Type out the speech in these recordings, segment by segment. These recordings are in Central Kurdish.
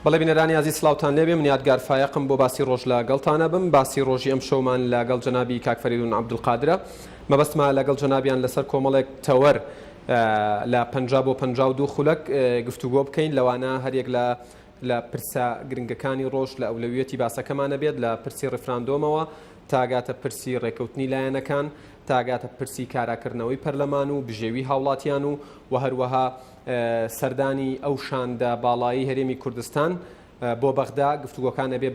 بەڵێ بینەرانی ئازیز سڵاوتان لێبێ من یادگار فایەقم بۆ باسی ڕۆژ لە گەڵتانە بم باسی ڕۆژی ئەم شەومان لەگەڵ جەنابی کاک فەریدون عەبدولقادرە مەبەستمە لەگەڵ جەنابیان لەسەر کۆمەڵێک تەوەر لە 50 بۆ 52 خولەک گفتوگۆ بکەین لەوانە هەریەک لە لە پرسە گرنگەکانی ڕۆژ لە ئەولەویەتی باسەکەمانە بێت لە پرسی ڕیفراندۆمەوە تاگاتە پرسی ڕێکەوتنی لایەنەکان تاگاتە پرسی کاراکردنەوەی پەرلەمان و بژێوی هاوڵاتیان و و هەروەها سەردانی ئەو شاندە باڵایەی هەرێمی کوردستان بۆ بەغدا، گفتوگۆکان ئەبێ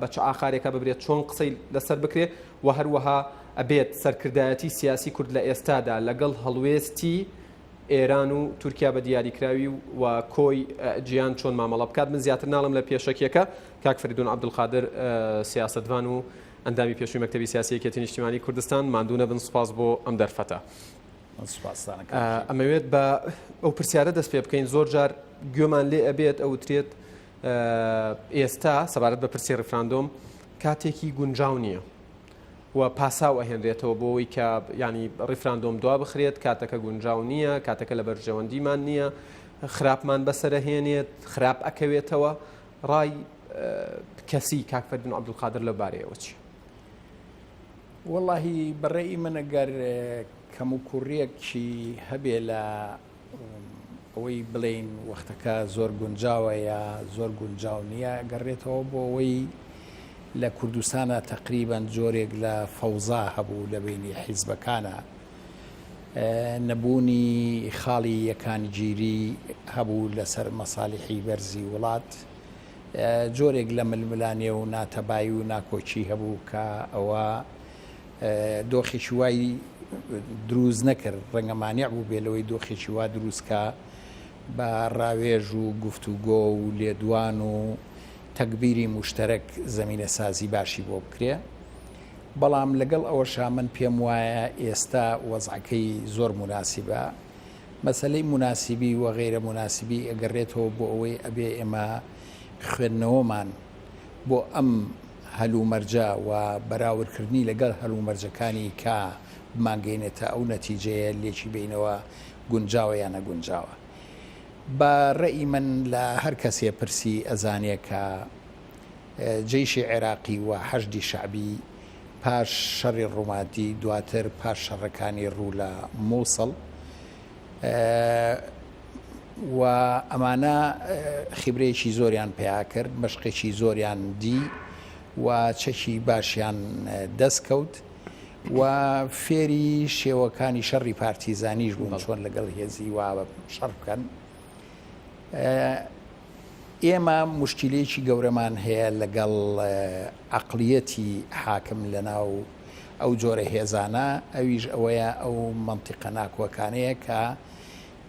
بە چ ئاقارێکا ببرێت، چۆن قسەی لەسەر بکرێ و هەروەها ئەبێت سەرکردایەتی سیاسی کورد لە ئێستادا لەگەڵ هەڵوێستی ئێران و تورکیا بە دیاریکراوی و کۆی جیان چۆن مامەڵە بکات. من زیاتر ناڵێم لە پێشەکیەکە. کاک فەریدون عەبدولقادر سیاسەتڤان و ئەندامی پێشووی مەکتەبی سیاسی یەکێتی نیشتیمانی کوردستان، ماندوو نەبن، سوپاس بۆ ئەم دەرفەتە. ئەمەوێت بە ئەو پرسیارە دەست پێ بکەین زۆر جار گوێمان لێ ئەبێت ئەوترێت ئێستا سەبارەت بە پرسی ڕیفراندۆم کاتێکی گونجاو نییە و پاساو ئەهێنرێتەوە بۆ ئەوەی کە ینی ڕیفراندۆم دوا بخرێت کاتەکە گونجاو نییە کاتەکە لە بەرژەوەندیمان نییە خراپمان بەسەرەهێنێت خراپ ئەکەوێتەوە ڕای کەسی کاک فەریدون عەبدولقادر لەو بارەیەوە چی؟ وەڵاهی بە ڕەئی من ئەگەر کەموکوڕیەکی هەبێ لە ئەوەی بڵێین وەختەکە زۆر گونجاوە یا زۆر گونجاو نییە گەڕێتەوە بۆ ئەوەی لە کوردستانە تقریبان جۆرێک لە فەوزا هەبوو لە بینی حیزبەکانە نەبوونی خاڵی یەکانگیری هەبوو لەسەر مەسالیحی بەرزی وڵات جۆرێک لە ململانێ و ناتەبایی و ناکۆکی هەبوو کە ئەوە دۆخێکی وای دروست نەکرد، ڕەنگە مانع بووبێ لەوەی دۆخێکی وا دروست کا بە ڕاوێژ و گفتوگۆ و لێدوان و تەگبیری موشتەرەک زەمینەسازی باشی بۆ بکرێ. بەڵام لەگەڵ ئەوەشا من پێم وایە ئێستا وەزعەکەی زۆر موناسیبە. مەسەلەی موناسیبی و غەیرە موناسیبی ئەگەڕێتەوە بۆ ئەوەی ئەبێ ئێمە خوێندنەوەمان بۆ ئەم هەلومەرجە و بەراوردکردنی لەگەڵ هەلومەرجەکانی کا بمانگەینێتە ئەو نەتیجەیە لێکی بەینەوە گونجاوە یا نەگونجاوە. بە رەئی من لە هەر کەسێ پرسی ئەزانێ کە جەیشی عێراقی و حەشدی شەعبی پاش شەڕی ڕومادی دواتر پاش شەڕەکانی ڕوو لە موسڵ و ئەمانە خیبرەیەکی زۆریان پیا کرد مەشقێکی زۆریان دی و چەکی باشیان دەست کەوت و فێری شێوەکانی شەڕی پارتیزانیش بوون چۆن لەگەڵ هێزی وا شەڕ بکەن. ئێمە موشکیلەیەکی گەورەمان هەیە لەگەڵ عەقڵیەتی حاکم لەناو ئەو جۆرە هێزانە، ئەویش ئەوەیە ئەو مەنتیقە ناکۆکانەیە کە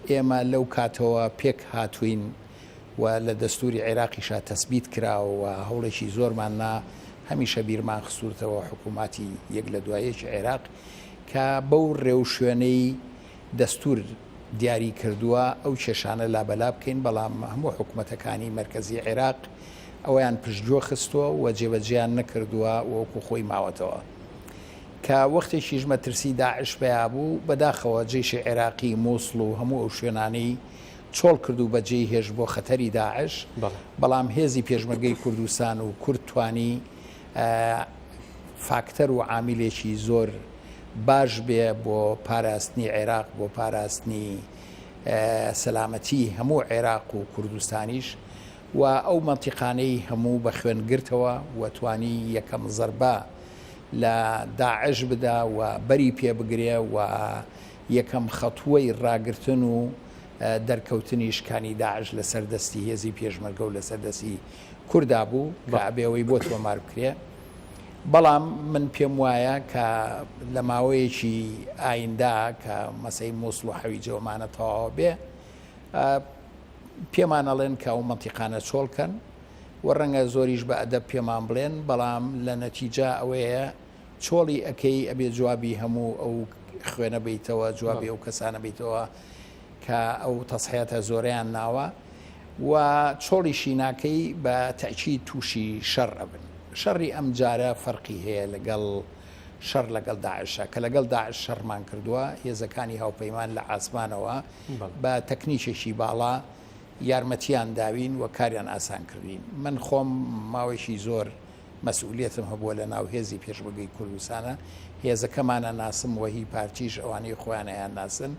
ئێمە لەو کاتەوە پێک هاتووین و لە دەستووری عێراقیشا تەسبیت کراوە و هەوڵێکی زۆرمان نا هەمیشە بیرمان خستوورتەوە حکووماتی یەک لە دوای یەکی عێراق کە بەو ڕێوشوێنەی دەستوور دیاری کردووە ئەو کێشانە لابەلا بکەین، بەڵام هەموو حکومەتەکانی مەرکەزی عێراق ئەوەیان پشتگوێ خستووە و جێبەجێیان نەکردووە و وەکو خۆی ماوەتەوە. کە وەختێکیش مەترسی داعش پەیا بوو، بەداخەوە جەیشی عێراقی موسڵ و هەموو ئەو شوێنانەی چۆڵ کرد و بەجێی هێشت بۆ خەتەری داعش، بەڵام هێزی پێشمەرگەی کوردستان و کورد توانی فاکتەر و عامیلێکی زۆر باش بێ بۆ پاراستنی عێراق، بۆ پاراستنی سەلامەتی هەموو عێراق و کوردستانیش و ئەو مەنتیقانەی هەموو بە خوێن گرتەوە و توانی یەکەم زەربە لە داعش بدا و بەری پێ بگرێ و یەکەم خەتووەی ڕاگرتن و دەرکەوتنی شکانی داعش لەسەر دەستی هێزی پێشمەرگە و لەسەر دەستی کوردا بوو کە ئەبێ ئەوەی بۆ تۆمار بکرێ. بەڵام من پێم وایە کە لە ماوەیەکی ئایندا کە مەسەی مووسڵ و حەویجە ومانە تەواوە بێ پێمان ئەڵێن کە ئەو مەنتیقانە چۆڵ کەن و ڕەنگە زۆریش بە ئەدەب پێمان بڵێن بەڵام لە نەتیجە ئەوەیە چۆڵی ئەکەی ئەبێ جوابی هەموو ئەو خوێنە بیتەوە جوابی ئەو کەسانە بیتەوە کە ئەو تەسحیاتە زۆرەیان ناوە و چۆڵیشی ناکەی بە تەئکید تووشی شەڕ ئەبن. شەڕی ئەم جارە فەرقی هەیە لەگەڵ شەڕ لەگەڵ داعشە. کە لەگەڵ داعش شەڕمان کردووە، هێزەکانی هاوپەیمان لە عاسمانەوە بە تەکنیکێکی باڵا. یارمەتیان داوین و کاریان ئاسان کردین. من خۆم ماوەیەکی زۆر مەسئولیەتم هەبووە لە ناو هێزی پێشمەرگەی کوردستانا، هێزەکەمان ئەناسم و هی پارتیش ئەوانەی خۆیان ئەیانناسن.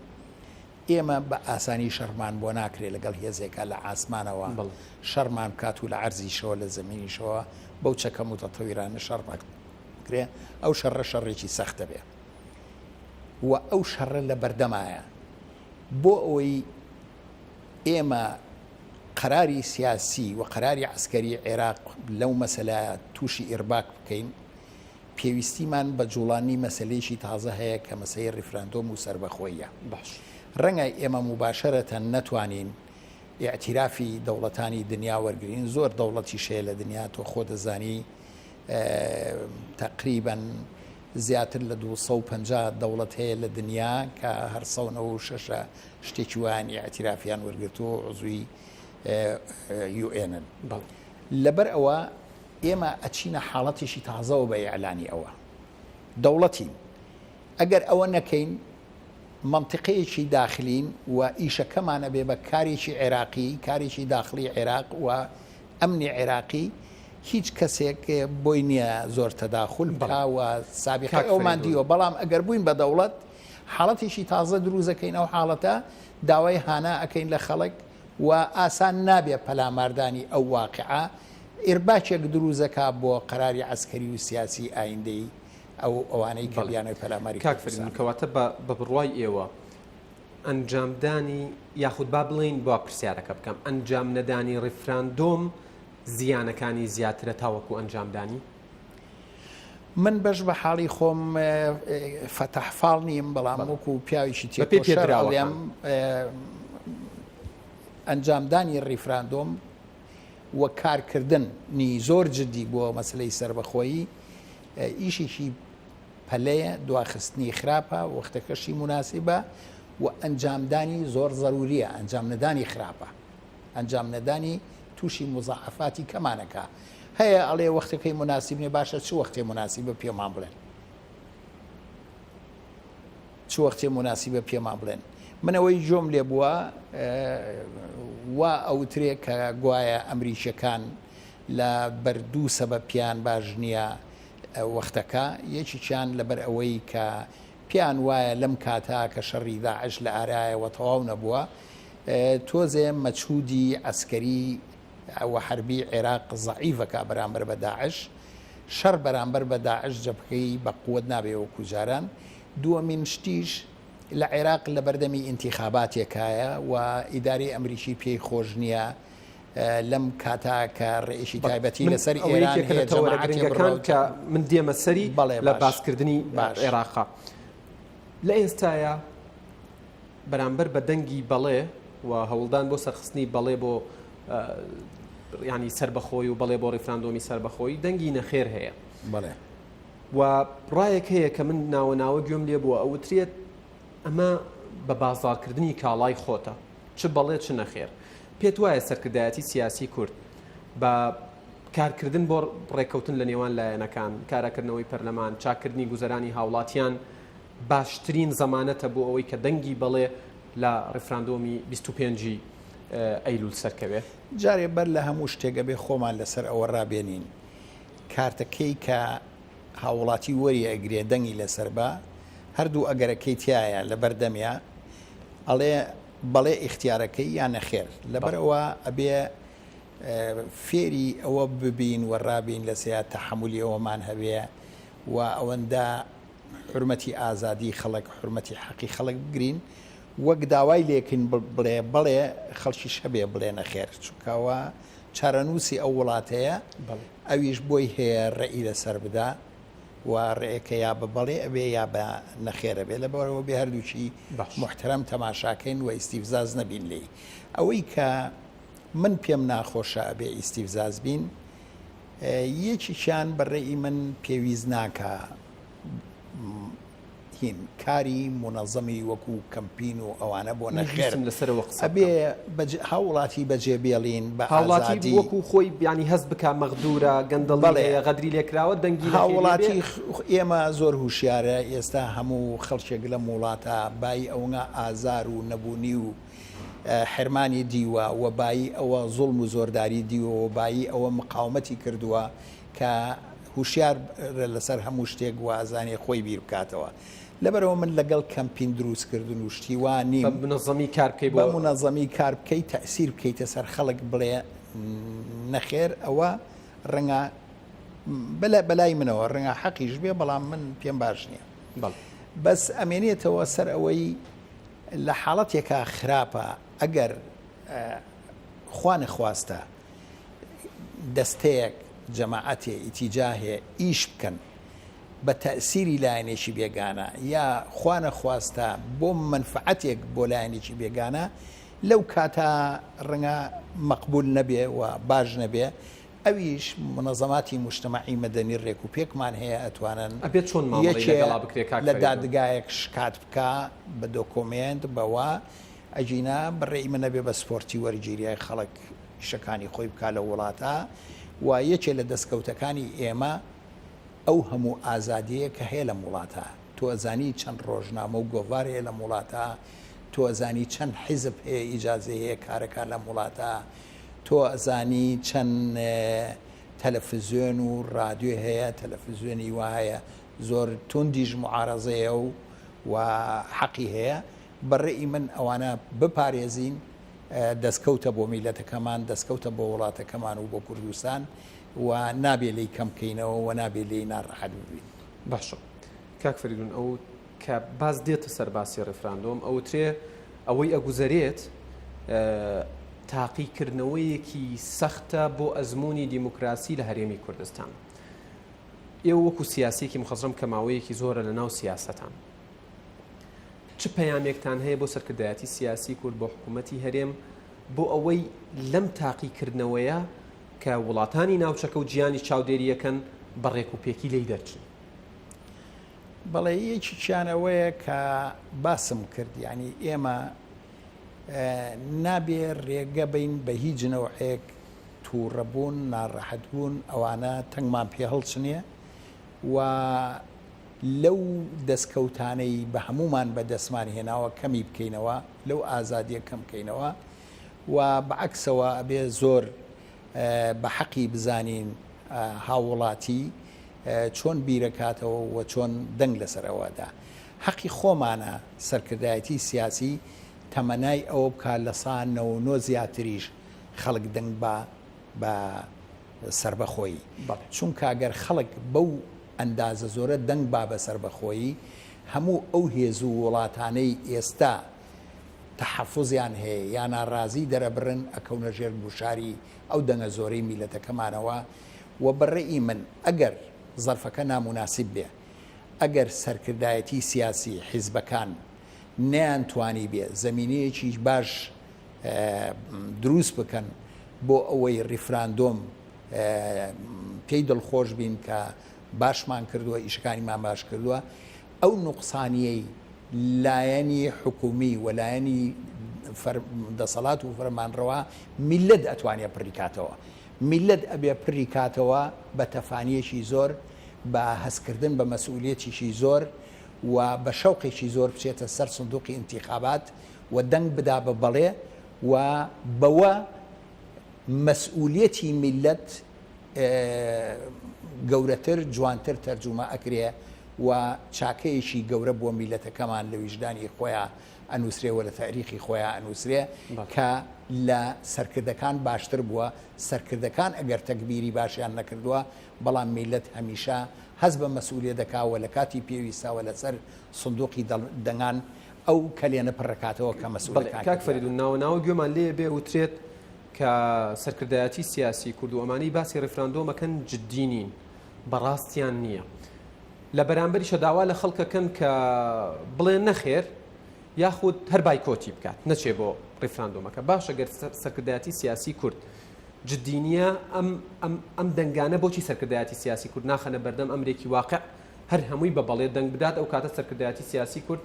ئێمە بە ئاسانی شەڕمان بۆ ناکرێ لەگەڵ هێزێکا لە عاسمانەوە شەڕمان بکات و لە عەرزیشەوە لە زەمینیشەوە بەو چەکە موتەتەویرانە شەڕ بکرێ، ئەو شەڕە شەڕێکی سەخت دەبێ و ئەو شەڕە لە بەردەمایە بۆ ئەوەی ئێمە قەراری سیاسی و قەراری عەسکەری عێراق لەو مەسەلە تووشی ئیرباک بکەین، پێویستیمان بە جوڵاندنی مەسەلەیەکی تازە هەیە کە مەسەی ڕیفراندۆم و سەربەخۆییە. باش. ڕەنگە ئێمە موباشەرەتەن نەتوانین ئیعتیرافی دەوڵەتانی دنیا وەرگرین، زۆر دەوڵەتیش هەیە لە دنیا تۆ خۆت دەزانی تەقریبەن زیاتر لە 250 دەوڵەت هەیە لە دنیا کە هەر 196 شتێکی وایان ئیعتیرافیان وەرگرتووە و عزوی UN ن. بەڵێ. لەبەر ئەوە ئێمە ئەچینە حاڵەتێکی تازەوە بە ئیعلانی ئەوە دەوڵەتین. ئەگەر ئەوە نەکەین مەنتیقەیەکی داخلین و ئیشەکەمان ئەبێ بە کارێکی عێراقی، کارێکی داخڵی عێراق و ئەمنی عێراقی، هیچ کەسێک بۆی نییە زۆر تەداخول بکا و سابیقەی ئەومان دیوە، بەڵام ئەگەر بووین بە دەوڵەت حاڵەتێکی تازە دروست ئەکەین، ئەو حاڵەتە داوای هانا ئەکەین لە خەڵک و ئاسان نابێ پەلاماردانی ئەو واقیعە ئیرباکێک دروست ئەکا بۆ قەراری عەسکەری و سیاسی ئایندەی ئەو ئەوانەی کە بەڵێ بیانوی پەلاماری کاک کوردستان فەریدون کەواتە بە بە بڕوای ئێوە ئەنجامدانی یاخود با بڵێین با پرسیارەکە بکەم ئەنجام نەدانی ڕیفراندۆم زیانەکانی زیاترە تاوەکو ئەنجامدانی؟ من بەش بە حاڵی خۆم فەتاح فاڵ نیم بەڵام وەکو پیاوێکی تێکۆشەر ئەڵێم ئەنجامدانی ڕیفراندۆم و کارکردنی زۆر جدی بۆ مەسلەی سەربەخۆیی ئیشێکی پەلەیە، دواخستنی خراپە، وەختەکەشی موناسیبە و ئەنجامدانی زۆر زەروریە، ئەنجام نەدانی خراپە، ئەنجام نەدانی تووشی موزاعەفاتی کەمانەکا. هەیە ئەڵێ وەختەکەی موناسیب نیە، باشە چ وەختێ موناسیبە پێمان بڵێن؟ چ وەختێ موناسیبە پێمان بڵێن؟ من ئەوەی گوێم لێ بووە وا ئەوترێ کە گوایە ئەمریکیەکان لە بەر دوو سەبەب پێیان باش نییە وەختەکە، یەکێکیان لەبەر ئەوەی کە پێیان وایە لەم کاتە کە شەڕی داعش لە ئارایە و تەواو نەبووە تۆزێ مەجهودی عەسکەری و حەربی عێراق زەعیفەکا بەرامبەر بە داعش، شەڕ بەرامبەر بە داعش جەبهەی بە قوەت نابێ وەکو جاران، دووەمین شتیش لە عێراق لەبەردەمی ئینتیخاباتێکایە و ئیدارەی ئەمریکی پێی خۆش نییە لەم کاتە کە ڕێیەکی تایبەتی لەسەر ئێران هەیە جەماعەتێ بڕەوت. کە من دێمە سەری لە باسکردنی عێراقا لە ئێستایا بەرامبەر بە دەنگی بەڵێ و هەوڵدان بۆ سەرخستنی بەڵێ بۆ ینی سەربەخۆی و بەڵێ بۆ ڕیفراندۆمی سەربەخۆی دەنگی نەخێر هەیە بەڵێ و ڕایەک هەیە کە من ناوە ناوە گوێم لێ بووە ئەوترێت ئەمە بە بازاڕکردنی کاڵای خۆتە چ بەڵێ چ نەخێر. پێت وایە سەرکردایەتی سیاسی کورد بە کارکردن بۆ ڕێککەوتن لە نێوان لایەنەکان، کاراکردنەوەی پەرلەمان، چاککردنی گوزەرانی هاوڵاتیان باشترین زەمانەتە بۆ ئەوەی کە دەنگی بەڵێ لە ڕیفراندۆمی 25 ی ئەیلول سەرکەوێ؟ جارێ بەر لە هەموو شتێک ئەبێ خۆمان لەسەر ئەوە ڕابێنین کارتەکەی کە هاووڵاتی وەری ئەگرێ دەنگی لەسەر با هەردوو ئەگەرەکەی تیایە لەبەر دەمیا ئەڵێ بەڵێ ئیختیارەکەی یا نەخێر لەبەرئەوە ئەبێ فێری ئەوە ببین و ڕابین لەسەر تەحەمولی ئەوەمان هەبێ و ئەوەندە حورمەتی ئازادی خەڵک حورمەتی حەقی خەڵک بگرین وەک داوای لێکن بڵێ بەڵێ خەڵکیش هەبێ بڵێ نەخێر چونکەوە چارەنووسی ئەو وڵاتەیە ئەویش بۆی هەیە ڕێی لەسەر بدا و ڕێیەکە یا بە بەڵێ ئەبێ یا بە نەخێر ئەبێ لەبەرئەوە بێ هەردووکی موحتەرەم تەماشاکەین و ئیستیفزاز نەبین لێی ئەوەی کە من پێم ناخۆشە ئەبێ ئیستیفزاز بین یەکێکیان بە ڕێی من پێویست ناکا هین کاری مونەزەمی وەکو کەمپین و ئەوانە بۆ نەخێر ویستم لەسەرەوە قسە ئەبێ بکەم. بەجێ هاووڵاتی بەجێ بێڵین بە هاوڵاتی ئازادی. وەکو خۆی یانی هەست بکا مەغدورە، گەندەڵی بەڵێ. هەیە، غەدری لێکراوە، دەنگی نەخێری هاووڵاتی بێ. ئێمە زۆر هوشیارە ئێستا هەموو خەڵکێک لەم وڵاتە بای ئەونگە ئازار و نەبوونی و. حرمانی دیوە و بایی ئەوە زوڵم و زۆرداری دیوە و بایی ئەوە مقاومەتی کردووە کە هوشیار لەسەر هەموو شتێک و ئەزانێ خۆی بیر بکاتەوە. لەبەرئەوە من لەگەڵ کەمپین دروست کردن و شتی وا نیم. بە مونەزەمی کار بکەی بۆ. بە مونەزەمی کار بکەی تەئسیر بکەیتە سەر خەڵک بڵێ نەخێر ئەوە ڕەنگە بەلای منەوە ڕەنگە حەقیش بێ بەڵام من پێم باش نییە. بەڵێ. بەس ئەمێنێتەوە سەر ئەوەی لە حاڵەتێکا خراپە ئەگەر خوا نەخواستە دەستەیەک، جەماعەتێ، ئیتیجاهێ ئیش بکەن بە تەئسیری لایەنێکی بێگانە یا خوا نەخواستە بۆ مەنفعەتێک بۆ لایەنێکی بێگانە لەو کاتە ڕەنگە مەقبول نەبێ و باش نەبێ ئەویش مونەزەماتی موجتەمەعی مەدەنی ڕێک و پێکمان هەیە ئەتوانن ئەبێت چۆن مامەڵەی یەکێ لەگەڵا بکرێ کاک لە فەریدون؟ دادگایەک شکات بکا بە دۆکۆمێنت بەوە ئەگینا بەڕێی من ئەبێ بە سپۆرتی وەرگیریای خەڵک ئیشەکانی خۆی بکا لەو وڵاتە و یەکێ لە دەستکەوتەکانی ئێمە ئەو هەموو ئازادیەیە کە هەیە لەم وڵاتە تۆ ئەزانی چەند ڕۆژنامە و گۆڤار هەیە لەم وڵاتە تۆ ئەزانی چەند حیزب هەیە ئیجازەی هەیە کارەکا لەم وڵاتە تۆ ئەزانی چەند تەلەفزیۆن و ڕادیۆ هەیە تەلەفزیۆنی وا هەیە زۆر توندیش معارەزەیە و و حەقی هەیە بە ڕێی من ئەوانە بپارێزین دەستکەوتە بۆ میلەتەکەمان دەستکەوتە بۆ وڵاتەکەمان و بۆ کوردستان و نابێ لێی کەم کەینەوە و نابێ لێی ناڕەحەت ببین. باشە کاک فەریدون ئەو کە باس دێتە سەر باسی ڕیفراندۆم ئەوترێ ئەوەی ئەگوزەرێت تاقیکردنەوەیەکی سەختە بۆ ئەزموونی دیموکراسی لە هەرێمی کوردستان. ئێوە وەکو سیاسیەکی مخەزرەم کە ماوەیەکی زۆرە لە ناو سیاسەتان چ پەیامێکتان هەیە بۆ سەرکردایەتی سیاسی کورد بۆ حکوومەتی هەرێم بۆ ئەوەی لەم تاقیکردنەوەیە کە وڵاتانی ناوچەکە و جیهانیش چاودێرییەکەن بە ڕێک و پێکی لێی دەرچن؟ بەڵێ یەکێکیان ئەوەیە کە باسم کرد یانی ئێمە نابێ رێگە بەین بە هیچ نەوعێک تووڕەبوون، ناڕەحەتبوون ئەوانە تەنگمان پێ هەڵچنێ و لەو دەستکەوتانەی بە هەموومان بە دەستمان هێناوە کەمی بکەینەوە، لەو ئازادیە کەم کەینەوە و بە عەکسەوە ئەبێ زۆر بە حەقی بزانین هاووڵاتی چۆن بیرەکاتەوە و چۆن دەنگ لەسەر ئەوە دا. حەقی خۆمانە سەرکردایەتی سیاسی تەمەنای ئەوە بکا لە سا 99 زیاتریش خەڵک دەنگ با بە سەربەخۆیی. چونکە گەر خەڵک بەو ئەندازە زۆرە دەنگ با بە سەربەخۆیی، هەموو ئەو هێز و وڵاتانەی ئێستا تەحەفوزیان هەیە یا ناڕازی دەرەبڕن ئەکەونە ژێر گوشاری ئەو دەنگە زۆرەی میلەتەکەمانەوە و بە رەئی من ئەگەر زەرفەکە ناموناسیب بێ ئەگەر سەرکردایەتی سیاسی حیزبەکان نەیانتوانیبێ زەمینەیەکی باش دروست بکەن بۆ ئەوەی ڕیفراندۆم پێی دڵخۆش بین کە باشمان کردووە ئیشەکانیمان باش کردووە ئەو نوقسانیەی لایەنی حکومی و لایەنی دەسەڵات و فەرمانڕەوا میللەت ئەتوانێ پڕی کاتەوە. میللەت ئەبێ پڕی کاتەوە بە تەفانیەکی زۆر، بە هەستکردن بە مەسئولیەتیکی زۆر و بە شەوقێکی زۆر بچێتە سەر سندوقی ئینتیخابات و دەنگ بدا بە بەڵێ و بەوە مەسئولیەتی میللەت گەورەتر جوانتر تەرجومە ئەکرێ و چاکەیەکی گەورە بۆ میلەتەکەمان لە ویژدانی خۆیا ئەنوسرێ و لە تاریخی خۆیا ئەنوسرێ کە لە سەرکردەکان باشتر بووە سەرکردەکان ئەگەر تەگبیری باشیان نەکردووە بەڵام میلەت هەمیشە هەست بە مەسئولیە دەکا و لە کاتی پێویستا و لەسەر سندوقی دەنگان ئەو کەلێنە پڕەکاتەوە کە مەسئولەکان کاک فەریدون ناوە ناوە گوێمان لێ بێ وترێت کە سەرکردایەتی سیاسی کورد و ئەمانەی باسی ڕیفراندۆم ئەکەن جدی نین، بەڕاستیان نییە. لە بەرامبەریشە داوا لە خەڵک ئەکەن کە بڵێن نەخێر یاخود هەر بایکۆتی بکات نەچێ بۆ ڕیفراندۆمەکە. باشە گەر سەرکردایەتی سیاسی کورد جدی نییە ئەم ئەم ئەم دەنگانە بۆچی سەرکردایەتی سیاسی کورد ناخەنە بەردەم ئەمرێکی واقع هەر هەمووی بە بەڵێ دەنگ بدات ئەو کاتە سەرکردایەتی سیاسی کورد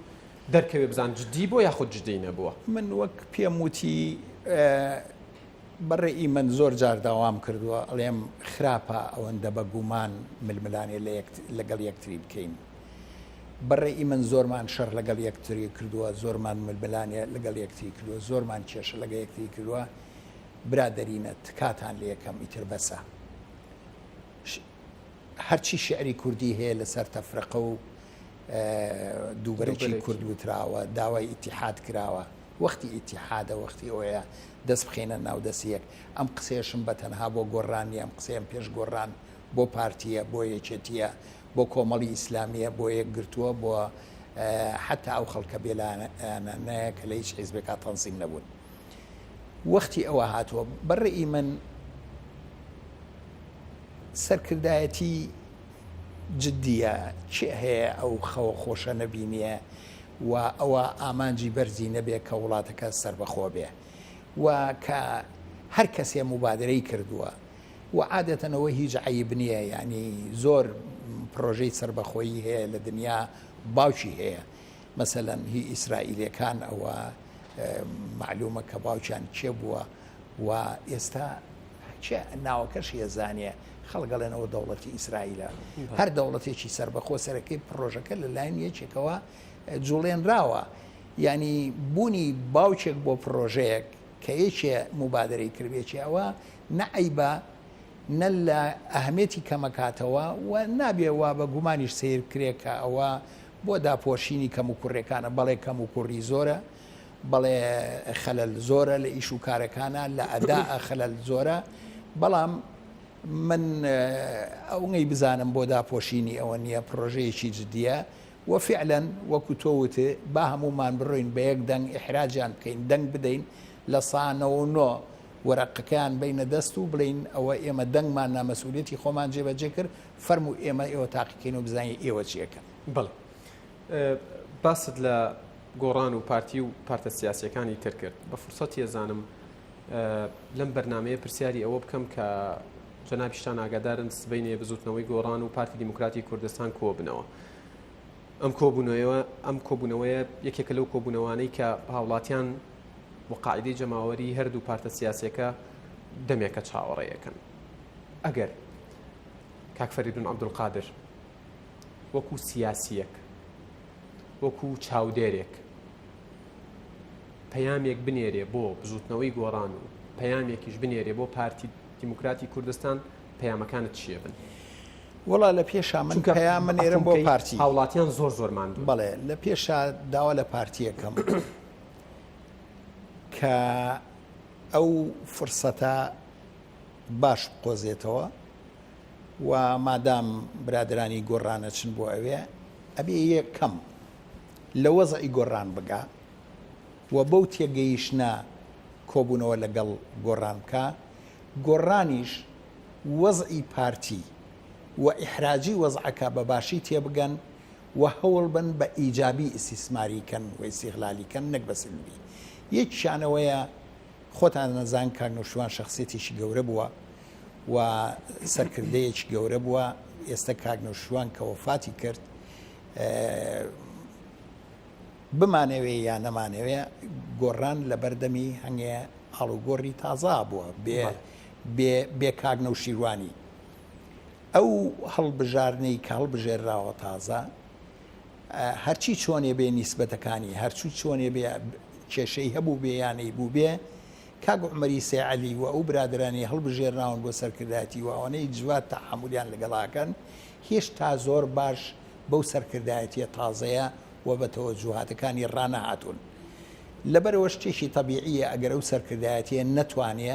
دەرکەوێ بزان جدی بووە یاخود جدی نەبووە. من وەک پێم وتی بە ڕێی من زۆر جار داوام کردووە ئەڵێم خراپە ئەوەندە بە گومان ململانێ لەگەڵ یەکتری بکەین. بە ڕەئی من زۆرمان شەڕ لەگەڵ یەکتری کردووە، زۆرمان ململانێ لەگەڵ یەکتری کردووە، زۆرمان کێشە لەگەڵ یەکتری کردووە، برادەرینە تکاتان لێ ئەکەم ئیتر بەسە. هەرچی شیعری کوردی هەیە لەسەر تەفرەقە و دووبەرەکی کورد وتراوە، داوای ئیتیحاد کراوە. وەختی ئیتیحادە، وەختی ئەوەیە دەست بخەینە ناو دەستی یەک. ئەم قسەیەشم بە تەنها بۆ گۆڕان نییە، ئەم قسەیەم پێش گۆڕان بۆ پارتییە، بۆ یەکێتییە، بۆ کۆمەڵی ئیسلامییە، بۆ یەکگرتووە، بۆ حەتا ئەو خەڵکە بێلایەنانەیە کە لە هیچ حیزبێکا تەنزیم نەبوون. وەختی ئەوە هاتووە. بە ڕەئی من سەرکردایەتی جدییە، کێ هەیە ئەو خەوە خۆشە نەبینێ و ئەوە ئامانجی بەرزی نەبێ کە وڵاتەکە سەربەخۆ بێ و کە هەر کەسێ موبادرەی کردووە و عادەتەن ئەوە هیچ عەیب نییە یانی زۆر پرۆژەی سەربەخۆیی هەیە لە دنیا باوکی هەیە مەسەلەن هی ئیسرائیلەکان ئەوە مەعلومە کە باوکیان کێ بووە و ئێستا کێ ناوەکەشی ئەزانێ خەڵک ئەڵێن ئەوە دەوڵەتی ئیسرائیلە هەر دەوڵەتێکی سەربەخۆ سەرەکەی پڕۆژەکە لەلایەن یەکێکەوە جوڵێنراوە یعنی بوونی باوکێک بۆ پڕۆژەیەک کە یەکێ موبادرەی کردێکی ئەوە نە عەیبە نە لە ئەهمێتی کەمەکاتەوە و نابێ وا بە گومانیش سیر بکرێ کە ئەوە بۆ داپۆشینی کەم و کوڕێکانە بەڵێ کەم و کوڕی زۆرە بەڵێ خەلەل زۆرە لە ئیش و کارەکانا لە ئەداء خەلەل زۆرە بەڵام من ئەونەی بزانم بۆ داپۆشینی ئەوە نییە پڕۆژەیەکی جدیە و فعلا وەکو تۆ وت با هەموومان بڕۆین بە یەک دەنگ ئیحراجیان بکەین دەنگ بدەین لە سا 99 وەرەقەکەیان بینە دەست و بڵێین ئەوە ئێمە دەنگمان نا مەسئولیەتی خۆمان جێبەجێ کرد فەرموو ئێمە ئێوە تاقیکەین و بزانین ئێوە چیەکەن. بەڵێ باست لە گۆڕان و پارتی و پارتە سیاسیەکانی تر کرد بە فرسەتی ئەزانم لەم بەرنمەیە پرسیاری ئەوە بکەم کە جەنابیشتان ئاگادارن سبەینێ بزوتنەوەی گۆڕان و پارتی دیموکراتی کوردستان کۆبنەوە ئەم کۆبوونەوە ئەم کۆبوونەوەیە یەکێکە لەو کۆبوونەوانەی کە هاوڵاتیان و قاعدەی جەماوەری هەردوو پارتە سیاسیەکە دەمێکە چاوەڕێیەکەن ئەگەر کاک فەریدون عەبدولقادر وەکو سیاسیەک وەکو چاودێرێک پەیامێک بنێرێ بۆ بزوتنەوەی گۆڕان و پەیامێکیش بنێرێ بۆ پارتی دیموکراتی کوردستان پەیامەکانت چیە بن؟ وەڵا لە پێشا من چونکە پەیام ئەنێرم بۆ ئەفوم کەی پارتی. هاوڵاتیان زۆر زۆر ماندوون. بەڵێ لە پێشا داوا لە پارتی ئەکەم کە ئەو فرسەتە باش بقۆزێتەوە و مادام برادەرانی گۆڕان ئەچن بۆ ئەوێ ئەبێ یەکەم لە وەزعی گۆڕان بگا و بەو تێگەیشتنە کۆبوونەوە لەگەڵ گۆڕان بکا، گۆڕانیش وەزعی پارتی و ئیحراجی وەزعەکە بە باشی تێبگەن و هەوڵ بەن بە ئیجابی ئیستیسماری کەن و ئیستیغلالی کەن نەک بە سلبی. یەکیان ئەوەیە خۆتان ئەزان کاک نەوشیروان شەخسیەتێکی گەورە بووە و سەرکردەیەکی گەورە بووە، ئێستە کاک نەوشیروان کە وەفاتی کرد بمانەوێ یا نەمانەوێ گۆڕان لەبەردەمی هەنگێ ئاڵوگۆڕی تازە بووە بێ بێ بێ کاک نەوشیروانی ئەو هەڵبژاردنەی کە هەڵبژێرراوە تازە هەرچی چۆنێ بێ نیسبەتەکانی هەرچوو چۆنێ بێ کێشەی هەبوو بێ یا نەیبوو بێ کاک عومەری سەی عەلی و ئەو برادەرانەی هەڵبژێرراون بۆ سەرکردایەتی و ئەوانەی جڤات تەحەمولیان لەگەڵاکەن هێشتا زۆر باش بەو سەرکردایەتیە تازەیە و بە تەوەجوهاتەکانی ڕانەهاتوون. لەبەرئەوە شتێکی تەبیعیە ئەگەر ئەو سەرکردایەتیە نەتوانێ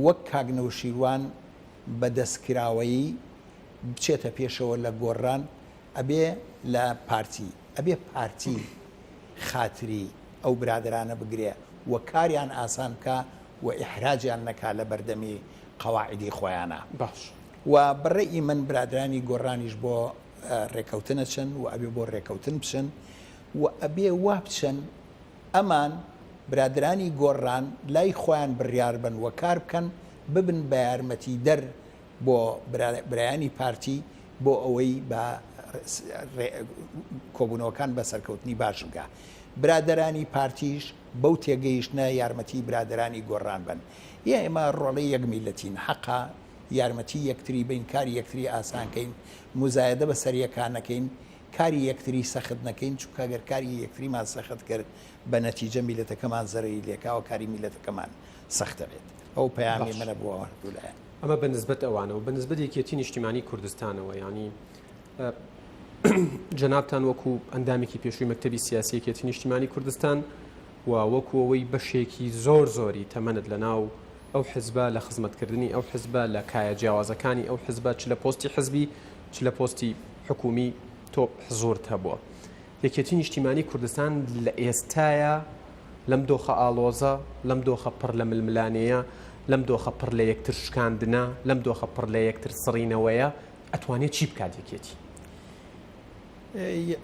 وەک کاک نەوشیروان بە دەستکراوەیی بچێتە پێشەوە لە گۆڕان ئەبێ لە پارتی ئەبێ پارتی خاتری ئەو برادەرانە بگرێ و کاریان ئاسان بکا و ئیحراجیان نەکا لە بەردەمی قەواعیدی خۆیانا. باش. و بە رەئی من برادرانی گۆڕانیش بۆ رێکەوتن ئەچن و ئەبێ بۆ رێکەوتن بچن و ئەبێ وا بچن ئەمان برادرانی گۆڕان لای خۆیان بڕیار بن و کار بکەن ببن بە یارمەتیدەر بۆ برایانی پارتی بۆ ئەوەی بە کۆبوونەوەکان بە سەرکەوتنی باش بگا. برادەرانی پارتیش بەو تێگەیشتنە یارمەتی برادەرانی گۆڕان بەن. یە ئێمە ڕۆڵەی یەک میللەتین حەقە یارمەتی یەکتری بەین کاری یەکتری ئاسان کەین موزایەدە بە سەر یەکا نەکەین. کاری یەکتری سەخت نەکەین، چونکە گەر کاری یەکتریمان سەخت کرد بە نەتیجە میلەتەکەمان زەرەری لێکاوە کاری میلەتەکەمان سەختە بێت. ئەو پەیامی باش. منە بۆ هەردوو لایەن. ئەمە بە نسبەت ئەوانەوە، بە نسبەت یەکێتی نیشتیمانی کوردستانەوە یانی جەنابتان وەکو ئەندامێکی پێشووی مەکتەبی سیاسی یەکێتی نیشتیمانی کوردستان و وەکو ئەوەی بەشێکی زۆر زۆری تەمەنت لە ناو ئەو حزبە لە خزمەتکردنی ئەو حزبە لە کایە جیاوازەکانی ئەو حزبە چ لە پۆستی حزبی چ لە پۆستی حکومی تۆ حزورت هەبووە. یەکێتی نیشتیمانی کوردستان لە ئێستایا لەم دۆخە ئاڵۆزە، لەم دۆخە پڕ لە ململانێیە، لەم دۆخە پڕ لە یەکتر شکاندنە، لەم دۆخە پڕ لە یەکتر سڕینەوەیە ئەتوانێ چی بکات یەکێتی؟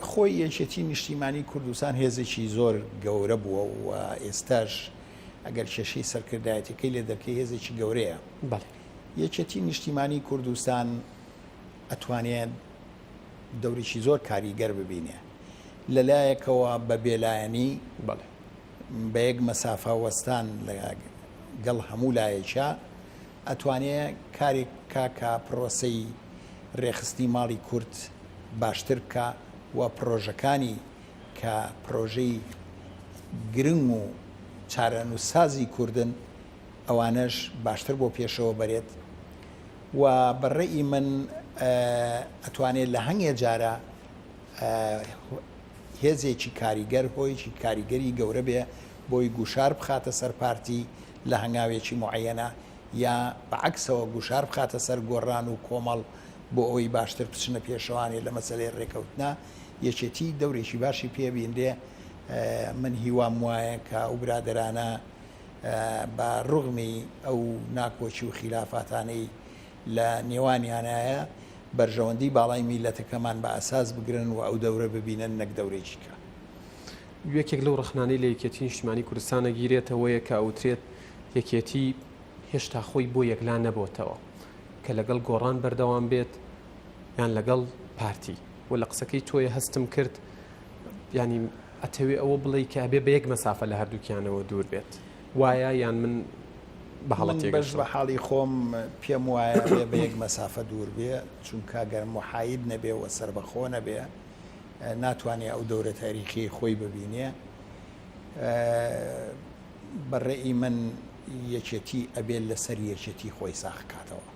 خۆی یەکێتی نیشتیمانی کوردستان هێزێکی زۆر گەورە بووە و ئێستاش ئەگەر کێشەی سەرکردایەتەکەی لێ دەرکەی هێزێکی گەورەیە. بەڵێ. یەکێتی نیشتیمانی کوردستان ئەتوانێت دەورێکی زۆر کاریگەر ببینێ لە لایەکەوە بە بێلایەنی بەڵێ. بە یەک مەسافە وەستان لە گەڵ هەموو لایەکیا ئەتوانێ کارێک بکا کە پرۆسەی رێکخستنی ماڵی کورد باشتر بکا و پرۆژەکانی کە پرۆژەی گرنگ و چارەنووسسازی کوردن ئەوانەش باشتر بۆ پێشەوە بەرێت و بە رەئی من ئەتوانێ لە هەنگێ جارا هێزێکی کاریگەر هۆیەکی کاریگەری گەورە بێ بۆی گوشار بخاتە سەر پارتی لە هەنگاوێکی موعەیەنە یا بە عەکسەوە گوشار بخاتە سەر گۆڕان و کۆمەڵ بۆ ئەوەی باشتر بچنە پێشەوانێ لە مەسەلەی ڕێکەوتنا یەکێتی دەورێکی باشی پێ بینرێ من هیوام وایە کە ئەو برادەرانە بە ڕوغمی ئەو ناکۆکی و خیلافاتانەی لە نێوانیانایە بەرژەوەندی باڵای میللەتەکەمان بە ئەساس بگرن و ئەو دەورە ببینن نەک دەورێکی کە. یەکێک لەو ڕەخنانەی لە یەکێتی نیشتیمانی کوردستان ئەگیرێت ئەوەیە کە ئەوترێت یەکێتی هێشتا خۆی بۆ یەکلا نەبۆتەوە کە لەگەڵ گۆڕان بەردەوام بێت یان لەگەڵ پارتی و لە قسەکەی تۆیە هەستم کرد ینی ئەتەوێ ئەوە بڵێی کە ئەبێ بە یەک مەسافە لە هەردووکیانەوە دوور بێت وایە یان من بە هەڵە من بەش تێگەشتم؟ بە حاڵی خۆم پێم وایە ئەبێ بە یەک مەسافە دوور بێ چونکە گەر موحاید نەبێ و سەربەخۆ نەبێ ناتوانێ ئەو دەورە تاریخیەی خۆی ببینێ بە ڕێی من یەکێتی ئەبێ لەسەر یەکێتی خۆی ساخ کاتەوە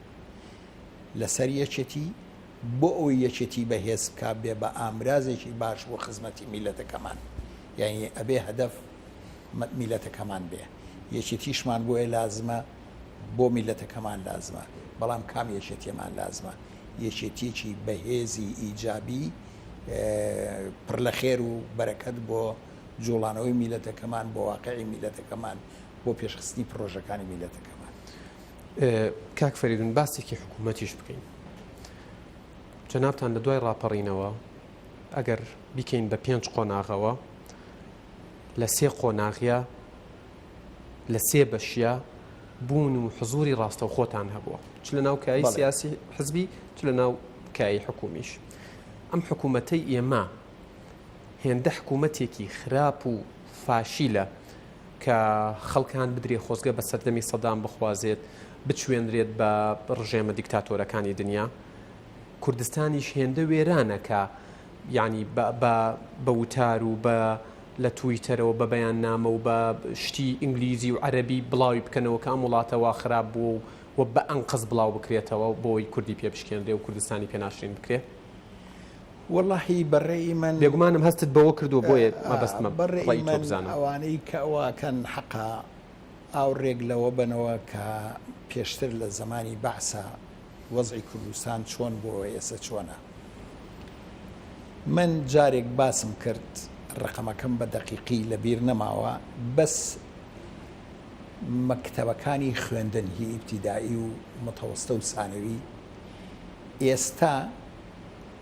لەسەر یەکێتی بۆ ئەوەی یەکێتی بەهێز بکا بێ بە ئامرازێکی باش بۆ خزمەتی میلەتەکەمان یانی ئەبێ هەدەف میلەتەکەمان بێ یەکێتیشمان بۆیە لازمە بۆ میلەتەکەمان لازمە بەڵام کام یەکێتیەمان لازمە یەکێتیەکی بەهێزی ئیجابی پڕ لە خێر و بەرەکەت بۆ جوڵانەوەی میلەتەکەمان بۆ واقعی میلەتەکەمان بۆ پێشخستنی پرۆژەکانی میلەتەکەمان. کاک فەریدون باسێکی حکوومەتیش بکەین جەنابتان لە دوای ڕاپەڕینەوە ئەگەر بیکەین بە پێنج قۆناغەوە لە سێ قۆناغیا لە سێ بەشیا بوون و حزوری ڕاستەوخۆتان هەبووە چ لە ناو کای سیاسی حزبی چ لە ناو کای حکومیش ئەم حکوومەتەی ئێمە هێندە حکوومەتێکی خراپ و فاشیلە کە خەڵکان بدرێ خۆزگە بە سەردەمی سەدام بخوازێت بچوێنرێت بە ڕژێمە دیکتاتۆرەکانی دنیا کوردستانیش هێندە وێرانە کە یعنی بە وتار و بە لە تویتەرەوە بە بەیاننامە و بە شتی ئینگلیزی و عەربی بڵاوی بکەنەوە کە ئەم وڵاتە وا خراپ بووە و بە ئەنقەست بڵاو بکرێتەوە بۆی کوردی پێ بشکێنرێ و کوردستانی پێ ناشرین بکرێ. وەڵاهی بە ڕەئی من. بێگومانم هەستت بەوە کردووە بۆیە مەبەستمە بە ڕەئی ڕەئی تۆ من بزانم. ئەوانەی کە ئەوە ئەکەن حەقە ئاوڕێک لەوە بەنەوە کە پێشتر لە زەمانی بەعسا وەزعی کوردستان چۆن بووە ئێسە چۆنە. من جارێک باسم کرد ڕەقەمەکەم بە دەقیقی لە بیر نەماوە بەس مەکتەبەکانی خوێندن هی ئیبتیدائی و متەوەستە و سانەوی ئێستا